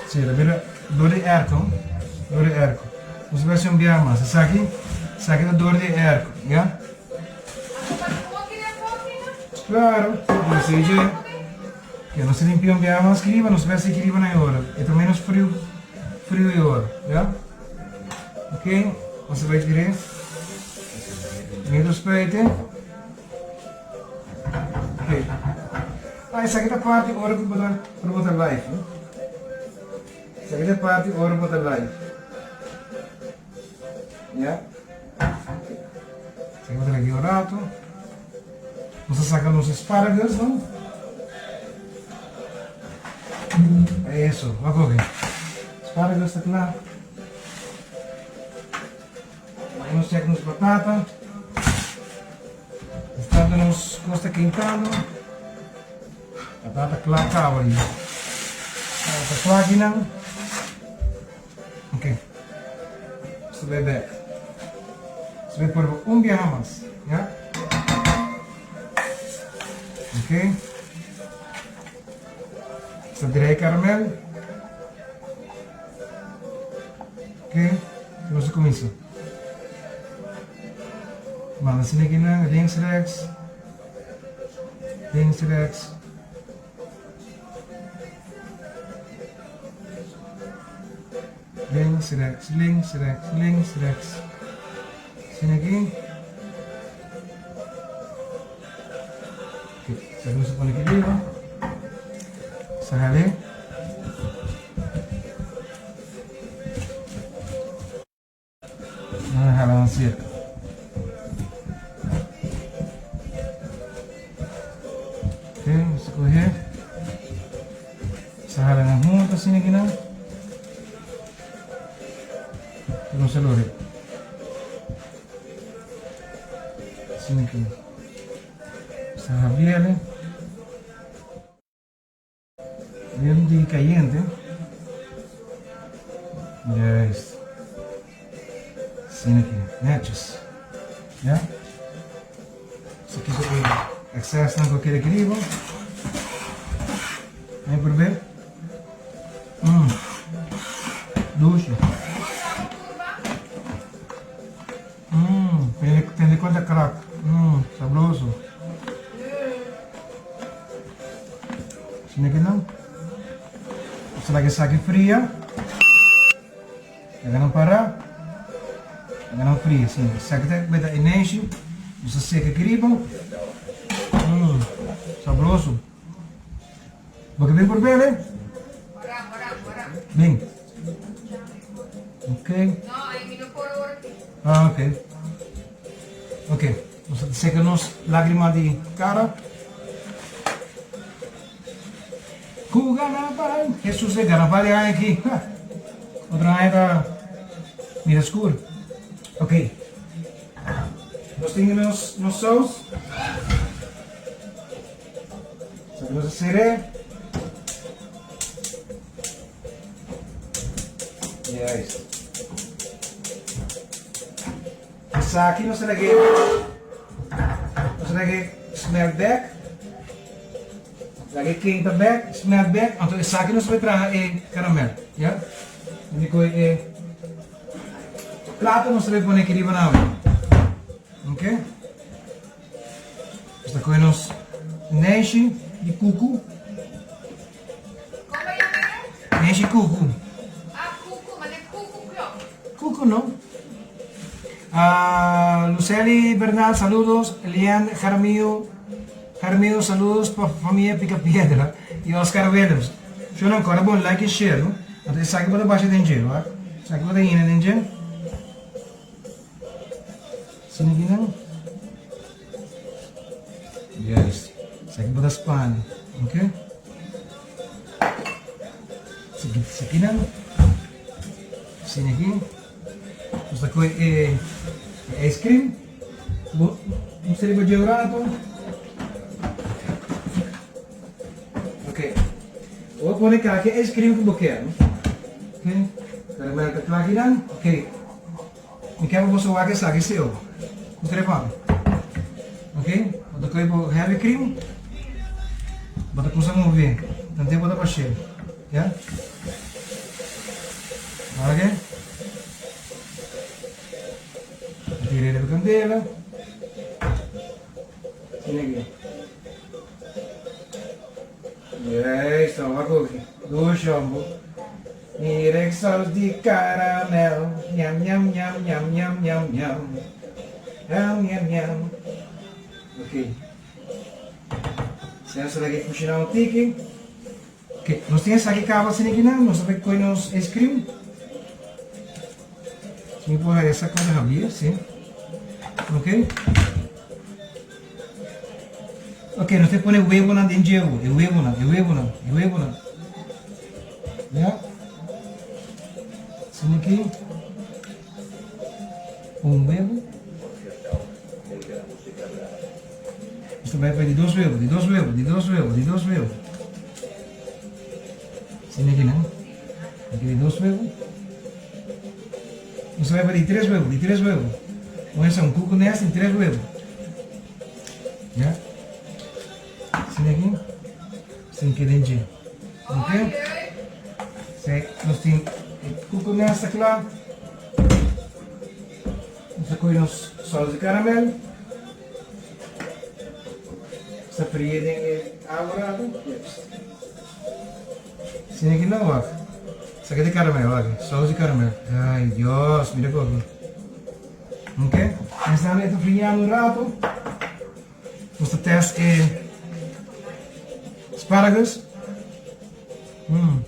Si, ta bira dor di airco, dor di airco. Nos ta bai hasi un biaha mas. Esaki, esaki ta dor di airco, ya. Claro, esei dje. Ke nos ta limpia un biaha mas kiriba, nos bai hasi kiriba na e ora. E ta menos friu, friu e ora, ya. Ok, nos ta bai tir'é. Medio spuite. Ok. Ah, esaki ta parti ora ku bo ta, ora bo ta live, no? Esaki ta parti ora bo ta live. Ya. Esaki bo ta lagi un rato. Nos ta saka nos asparagus, no? Eso, wak oke. Asparagus ta kla. Nos check nos batata. Instante nos kos ta kentando. Batata kla kaba ahí. Ta kla akinan. Ok. Nos ta bai bek. Nos ta bai purba un biaha mas. Ya? Ok. Nos ta draai karamel. Ok. Nos ta kuminsa. Manda asina akinan, links rechts. Links rechts. Links, rechts, links, rechts, links, rechts. Asina aki. Ok, esaki nos ta pone aki riba. Sa hale. Nan a hala nan cerca. Ok, nos ta coge. Nos ta hala nan hunto asina aki nan. Nos ta lore. Asina aki. Nos ta habriele. Bien di cayente. Juist. Asina aki. Netjes. Ja? So kita e excess nan ku keda aki riba. Ahí probé. Mmm. Dushi. Mmm. Tende cuenta crack. Mmm. Sabroso. Asina ki nan. Nos ta laga esaki fria. Laga nan para. Laga nan fria asina. Esaki ta beta e neishi. Nos ta seka aki riba. Mmm, sabroso. Bo ke bin por bebe? Bin. Ok. No, ay mi no por ora aki. Ah, ok. Ok, nos ta seka nos lagrima di kara. Ku garnabal. Hesus e garnabal e aña aki. Ha! Otro aña ta mira skur. Ok. Nos tin nos nos saus. Esaki nos a ser'é. Juist. Esaki nos ta lag'é nos ta lag'é smelt bek. Lag'é kenta bek, smelt bek. Anto esaki nos ta bai traha e karamel. Ya. Mi kohe e plato nos ta bai pone aki riba nan. Ok. Nos ta kohe nos neishi di kuku. Kon bo yama e? Neishi kuku. Ah, kuku, ma ne kuku klok. Kuku no. Ah, Lucely Bernal, saludos. Elian Jaramillo, Jaramillo, saludos pa famia Pica Piedra y Oscar Willems. Shownan kòrda bon like y share no. Anto esaki bo ta basha den dje, wak. Esaki bo ta hina den dje. Sini ki nan. Juist. Esaki bo ta spani. Ok. Siki, siki nan. Sini ki. Nos ta koe e, e ice cream. Bo, nos ta riba dje un rato. Ok. Bo pone kaki ice cream ku bo kier, no? Ok. Caramel ta kla kinan. Ok. Mi kier pa boso wak esaki si o. Bo kere pa mi? Ok. Bo ta koe bo heavy cream. Bo ta kusa move. Tante bo ta bash'é. Ya? Ok. Bo tira riba kandela. Asina aki. Juist, dan wak oki. Dushi hombo. Mira e saus di caramel. Ñam ñam ñam ñam ñam ñam ñam. Ñam ñam ñam. Ok. Asina nos ta laga e cushina un tiki. Ok, nos tin esaki caba asina aki nan. Nos ta bay coy nos ice cream. Si mi por haya esa cosa Javier, si. Ok. Ok, nos ta pone webonan den dje awo. E webonan, e webonan, e webonan. Ya. Asina aki. Un webo. Nos ta bai pa di dos webo, di dos webo, di dos webo, di dos webo. Asina aki nan. Aki di dos webo. Nos ta bai pa di tres webo, di tres webo. Pon esa un kuku nest di tres webo. Ya. Asina aki. Sin ke den dje. Ok. Se nos tin e kuku nest ta kla. Nos ta kohe nos saus di karamel. Nos ta frie den e awa rato. Asina aki no wak. Esaki ta caramel wak. Saus di caramel. Ay Dios, mira koki. Ok. Esnan e ta friando un rato. Nos ta test e asparagus. Mm.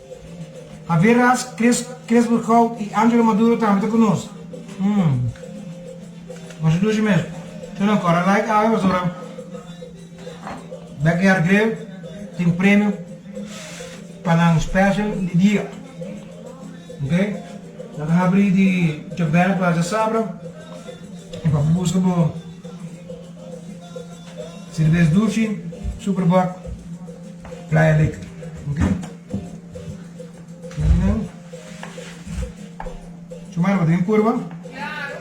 Javier Ras, Chris, Chris Burkhout y Angelo Maduro tambe ta ku nos. Mm. Masha dushi mes. Yo no kora like awe pasobra Backyard Grill tin premio pa nan special di dia. Ok? Nan ta habri di djaberna pa djasabra y pa bo busca bo Cerveza dushi, Super Bock, Playa Lick. Ok? Chumara, bo tin curva? Claro.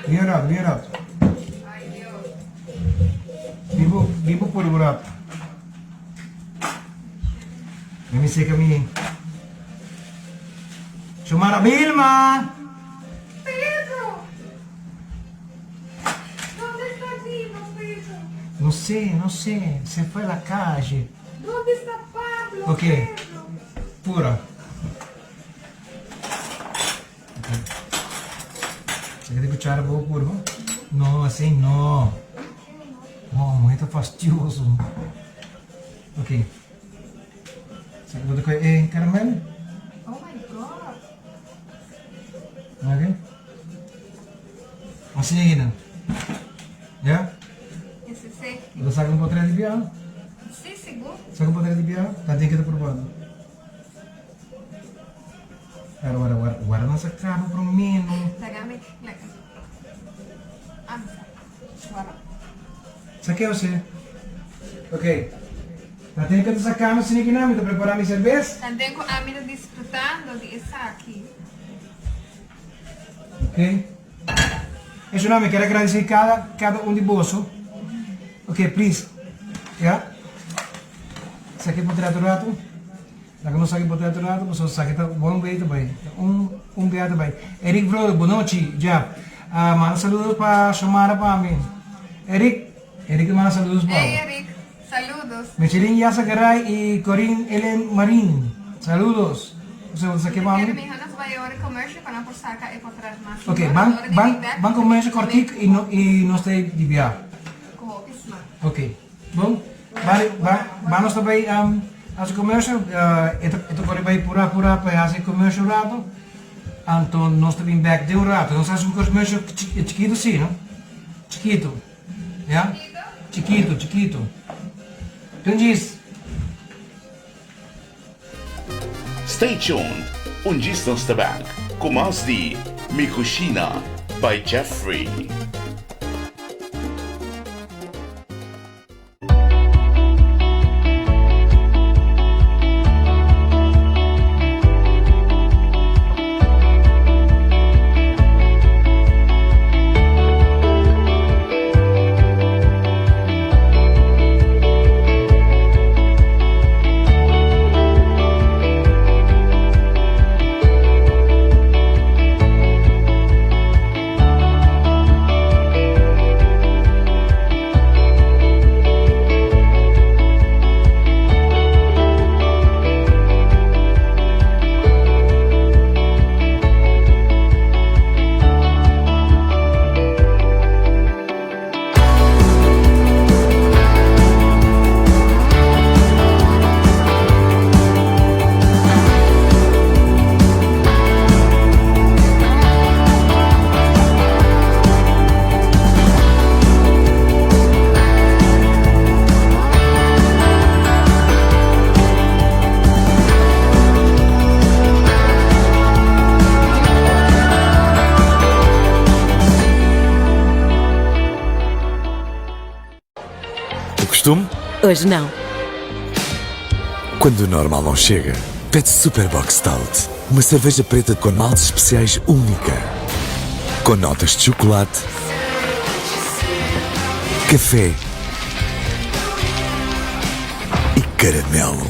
Bien rato, bien rato. Ay, Dios. Bimbo, bimbo curva rato. Let me seca mi. Chumara, Vilma! Pedro! ¿Dónde está Dino, Pedro? No sé, no sé. Se fue a la calle. ¿Dónde está Pablo, Ok. Pedro? Pura. Ok. Saca di cuchara bo puro. No, así no. No, mujer ta fastioso. Ok. Saca bo ta coge e caramel. Ok. Asina aki nan. Ya? Ese safety. Bo ta saka un potret di biaha? Si, sigur. Saka un potret di biaha? Ta tin ke ta probando. Pero wara wara wara nan sa kaba prome no. Laga mi laga. Ami sa. Wara. Sa ke ose? Ok. Ta tin ke ta sakando asina ki nan mi ta prepara mi serbes. Tanten ku ami ta disfrutando di esaki. Ok. Esuna mi kier a gradeci cada cada un di boso. Ok, please. Ya. Saki por rato rato. Laga nos saki por rato rato, pasobra saki ta one way ta bay. Ta un un bia ta bay. Eric Vrolijk, bonochi. Ja. Ah, manda saludos pa Xiomara pa mi. Eric, Eric ta manda saludos pa bo. Hey Eric, saludos. Michelin Yassagaray y Corinne Ellen Marin. Saludos. Bo ta saki pa mi? Kere miho nos bai ora commercial pa nan por saca e potret mas Ok, mihor. ban Ora di ban bin bek ban commercial kortik y no y nos ta di bia. Ku hopi smak. Ok, bon. Ban ban ban nos ta bai um hasi commercial e ta e ta kore bai pura pura pa e hasi commercial rato anto nos ta bin bek den un rato. Nos hasi un commercial chikitu si no? Chikitu. Ya? Chikitu chikitu. Tunjis. Stay tuned, un djis nos ta back ku mas di Mi Cushina by Jeffrey. O costume? Hoje não. Quando o normal não chega, pede Super Bock Stout. Uma cerveja preta com maltes especiais única. Com notas de chocolate, café e caramelo.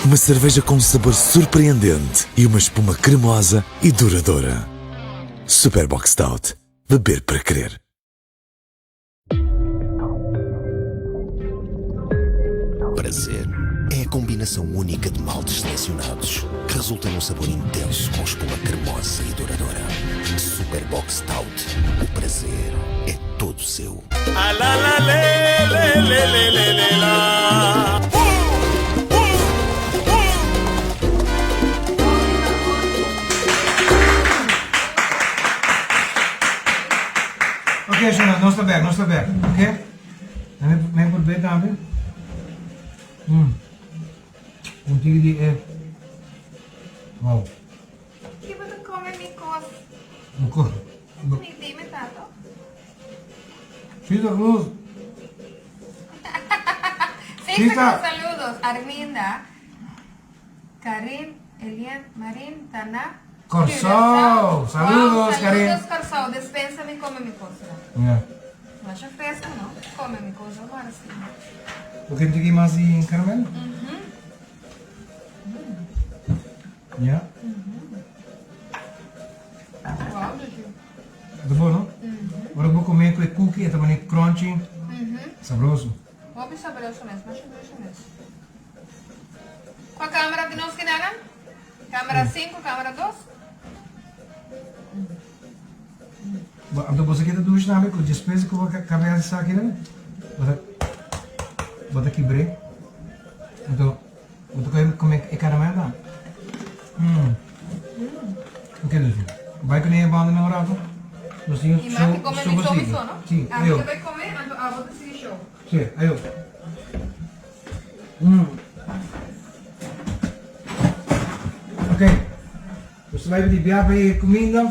Uma cerveja com um sabor surpreendente e uma espuma cremosa e duradoura. Super Bock Stout. Beber para querer. Prazer é a combinação única de maltes selecionados que resulta num sabor intenso com espuma cremosa e duradoura. Super Bock Stout. O prazer é todo seu. A la la le le le le le le la. Ok, Shona, nos ta bek, nos ta bek, ok? Mi, mi por be tambe. Mm. Un tiki di e. Wow. Ki bo ta come mi kos? Mi kos. Mi dime tato. Sita Cruz. Sita Cruz, saludos. Arminda. Karin, Elian, Marin, Tana. Kòrsou! Saludos, Karin! Saludos, Kòrsou! Despensa mi kome mi kosnan. Ya. Masha fresco, no? Kome mi kos awor si. Bo ken tiki mas di caramel? Ya. Wow, dushi. Ta bon, no? Ora bo kome ku e cookie e ta mane crunchy. Sabroso. Hopi sabroso mes, masha dushi mes. Kua camera di nos kinanan? Camera 5, camera 2. Bo, anto boso kita dushi tambe ku despues ku bo kabe hasi esaki nan, bo ta bo ta kibr'é. Anto bo ta kome e caramel tambe. Mm. Ok Lucy, bai ku e banda nan un rato. Nos tin I maki show kome show mi pa so mi sigui. so, no? Si, Ami ayo. ta bai kome, anto abo ta sigui show. Si, ayo. Mm. Ok, nos ta bai di bia pa e kuminda.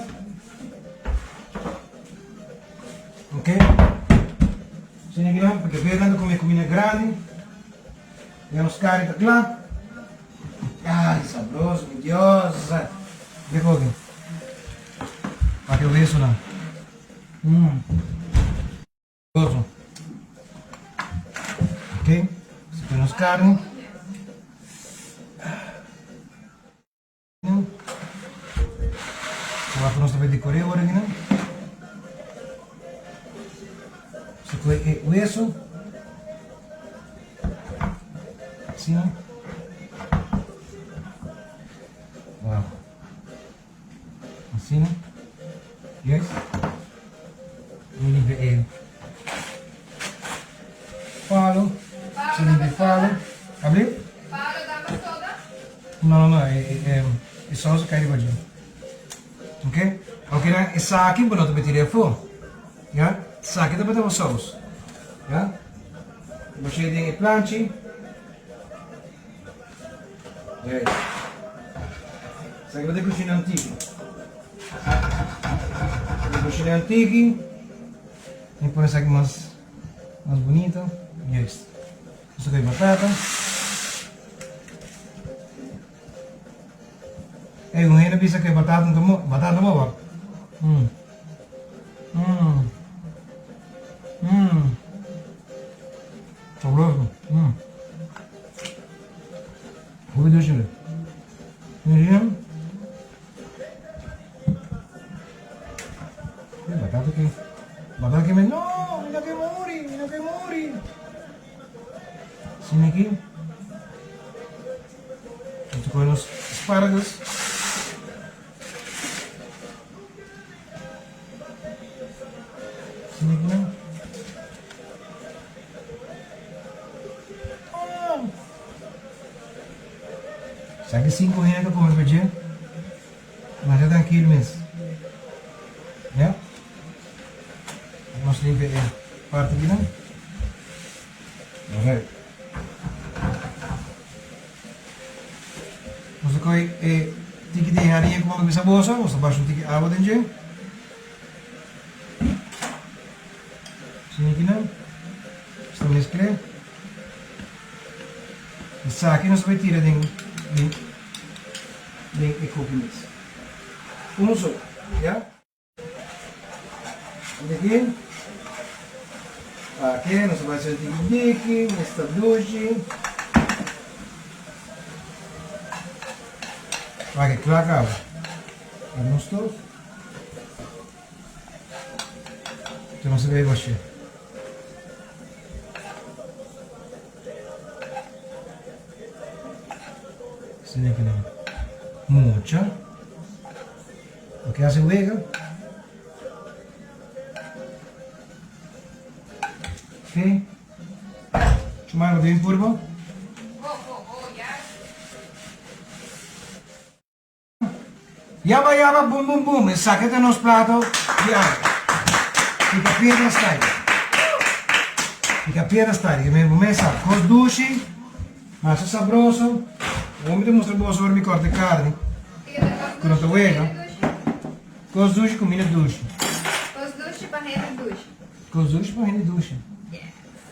Ok. Sina kinan, porque Vegan ta kome kuminda grandi. Ya nos kari ta kla. Ay, sabroso, mi Dios. Mira koki. Wak e wesonan. Mm. Sabroso. Ok, nos pone nos karni. Wak nos ta bai dekor'é ora akinan. Nos ta kohe e weso. Asina. Wow. Asina. Yes. Mi limpia e palo. Si limpia e palo. Abri? Palo damba soda? No, no, no. E, e, e saus a kai riba dje. Ok? Ok, dan esaki bo no ta meti den afó. Ya? Esaki tabata bo saus. Ya? Bo shei den e planchi. Yes. Esaki tabata e kushina antiki. E kushina antiki. Mi pone esaki mas, mas bunito. Yes. Nos ta kohe batata. Ey, un hende bisa ku e batata no ta mo, batata no ta mo wak. Mm. Mm. Mm. Sabroso. Mm. Hopi dushi mi. Mira. Batata ke. Batata ke me. No, mi no ke muri, mi no ke muri. Asina aki. Nos ta kohe nos asparagus. Asina aki nan. Ah! Sa ki sinku hende ta kome pa dje. Masha trankil mes. Ya. Nos limpia e parti aki nan. Alright. Nos ta kohe e tiki di hariña ku bo a bisa boso. Nos ta basha un tiki awa den dje. Asina aki nan. Nos ta meskle. Esaki nos ta bai tira den den den e koki mes. Un so, ya. Diki. Aki nos ta bai haci diki diki, mester dushi. Wak kla caba. Wak nos stof. Te nos ta bai bashi. Asina ki nan mucha. Bo ke hasi wega. Ok. Chumai bo den purba. Oh, oh, oh, yes. Yaba yaba bum bum bum esaki ta nos plato di awe. Pica piedra style. Pica piedra style. Ke men bo mes sa. Kos dushi, masha sabroso. Awor mi ta mustra boso ora mi korta e karni. Ku no ta wega. Kos dushi kuminda dushi. Kos dushi pa hende dushi. Kos dushi pa hende dushi.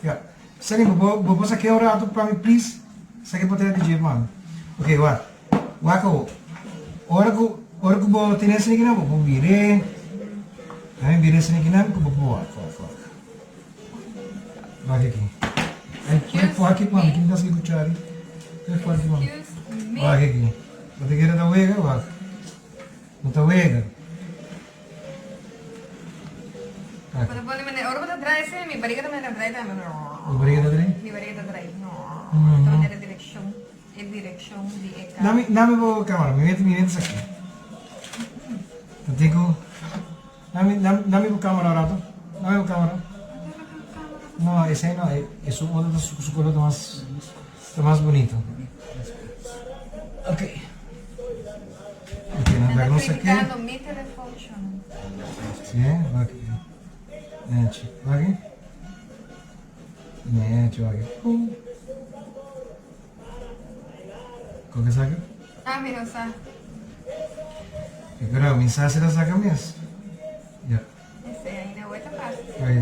Ya. Sani bo bo por saké un rato pa mi please? Saké por tene di dje pa mi. Ok wak. Wak awo. Ora ku ora ku bo tene esaki nan bo por bire. Ami bire esaki nan ku bo por wak wak wak. Wak aki. Ay pone forki pa mi. Kin ta saki kuchari? Pone forki pa mi. Wak aki. Bo ta kere ta wega wak. No ta wega. Bo ta pone manera ora bo ta draai asina mi bariga ta manera draai tambe. Bo bariga ta draai? Mi bariga ta draai. Ta manera direccion, e direccion di e carro. Dame, dame bo camera, mi mete, mi mete esaki. Ta tin cu, dame, dame, dame bo camera un rato. Dame bo camera. No, esey no, esun otro ta su color ta mas, ta mas bonito. Ok. Ok. Nan ta criticando mi telefon shon. Si, wak. Nechi, wak. Nechi, wak. Pum. Con ke saka? Ah, mi no sa. E pero mi sa si ta saka mes. Ya. Esei ainda hoy ta fácil. Oye.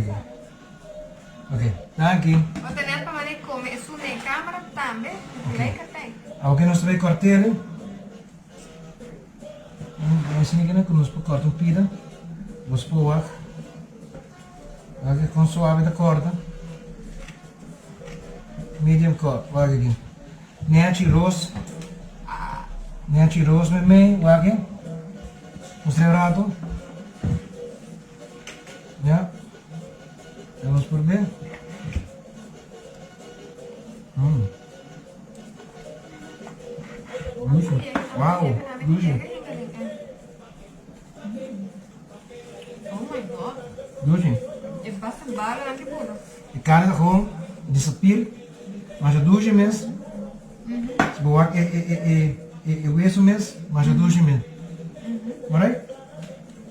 Ok, danki. Bo ta net pa mane come esun den camera tambe. Lekker tey. Awo nos ta bay cortele. Nos ni kena ku nos por corta un pida. Bos por wak. Wak kon suave ta corta. Medium cut, wak aki. Nechi ros. Nechi ros met mee, wak. Mostr'é un rato. Ya. Ya nos por be. Dushi. Wow, dushi. Oh my god. Dushi. E basta bala nan ki puro. E carne ta gewoon disappear. Masha dushi mes. Si bo wak e e e e e e weso mes, masha dushi mes. Alright?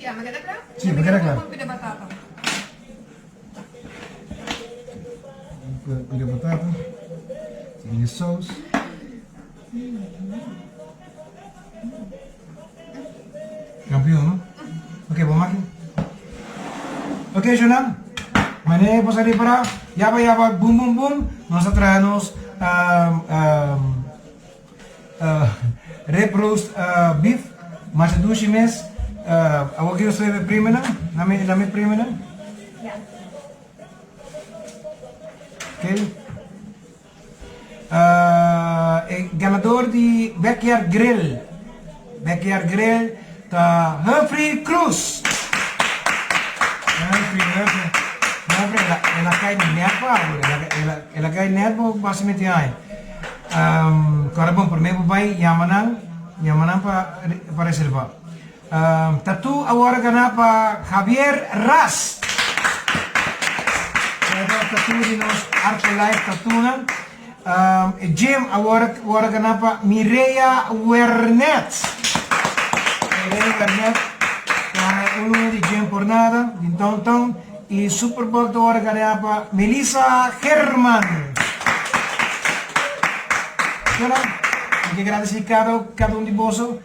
Ya, me keda kla? Si, me keda kla. Con pida batata. Pida batata. Sige saus. Campeón, no? Ok, bo maki. Ok, Jonan. Mané bo sa repará. Yaba yaba, boom boom boom. Nos a traha nos um, um, uh, rib roast uh, beef. Masha dushi mes. Uh, awor ki nos ta bebe primenan. Nami, nami primenan. Ja. Ok. E ganador di Backyard Grill Backyard Grill ta Humphrey Cruz. Humphrey, Humphrey, Humphrey, el a, el a kai net pa abo, el a, el a, el a kai net pa basa meti aña. Um, kòrda bon, promé bo bai yama nan, yama nan pa, pa reservá. Um, Tattoo a wòrdu ganá pa Javier Ras. Esei ta tattoo di nos Arco Life Tattoonan. Um, e gym a wòrdu wòrdu ganá pa Mireya Wernet. Mireya Wernet ta un luna di gym por nada, di downtown. I Superbowl ta wòrdu ganá pa Melissa German. Bueno, mi ke gradisí kada kada un di boso.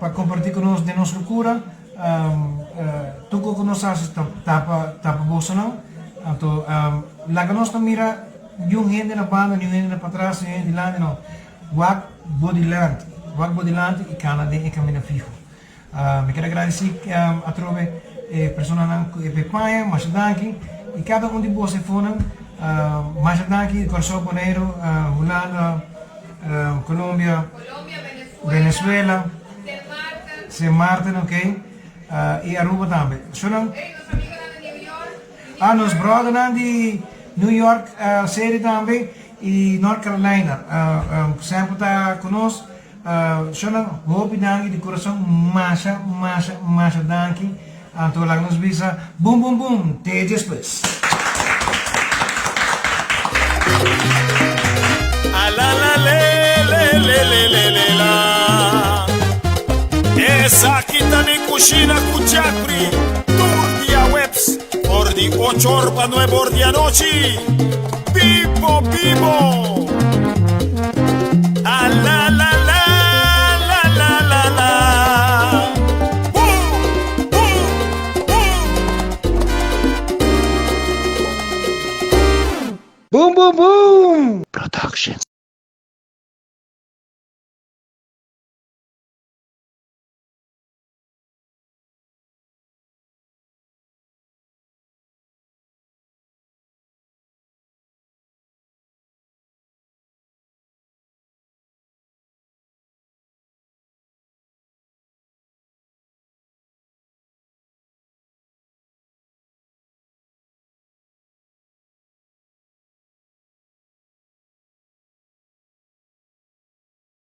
Pa comparti cu nos den nos locura. Tur cu nos haci ta ta pa bosonan. Anto laga nos no mira niun hende na banda, niun hende na patras, niun hende dilanti no. Wak bo dilanti, wak bo dilanti y cana den e camino fiho. Mi ker agradeci atrobe e personanan cu e pe paña, masha danki. Y cada un di boso efonan, masha danki Corsou, Boneiru, Hulanda, Colombia, Venezuela, Sint Maarten, ok, y Aruba tambe. Shonan, ah, nos brothernan di New York City tambe y North Carolina, semper ta cu nos. Shonan, hopi danki di curason, masha, masha, masha danki. Anto laga nos bisa, boom, boom, boom, te despues. A la la le le le le le le la Esaki ta mi kushina ku Jeffrey Tur dia webs for di ocho or pa nuebe or di anochi Bibo bibo A la la la la la la la Boom boom boom Boom boom boom!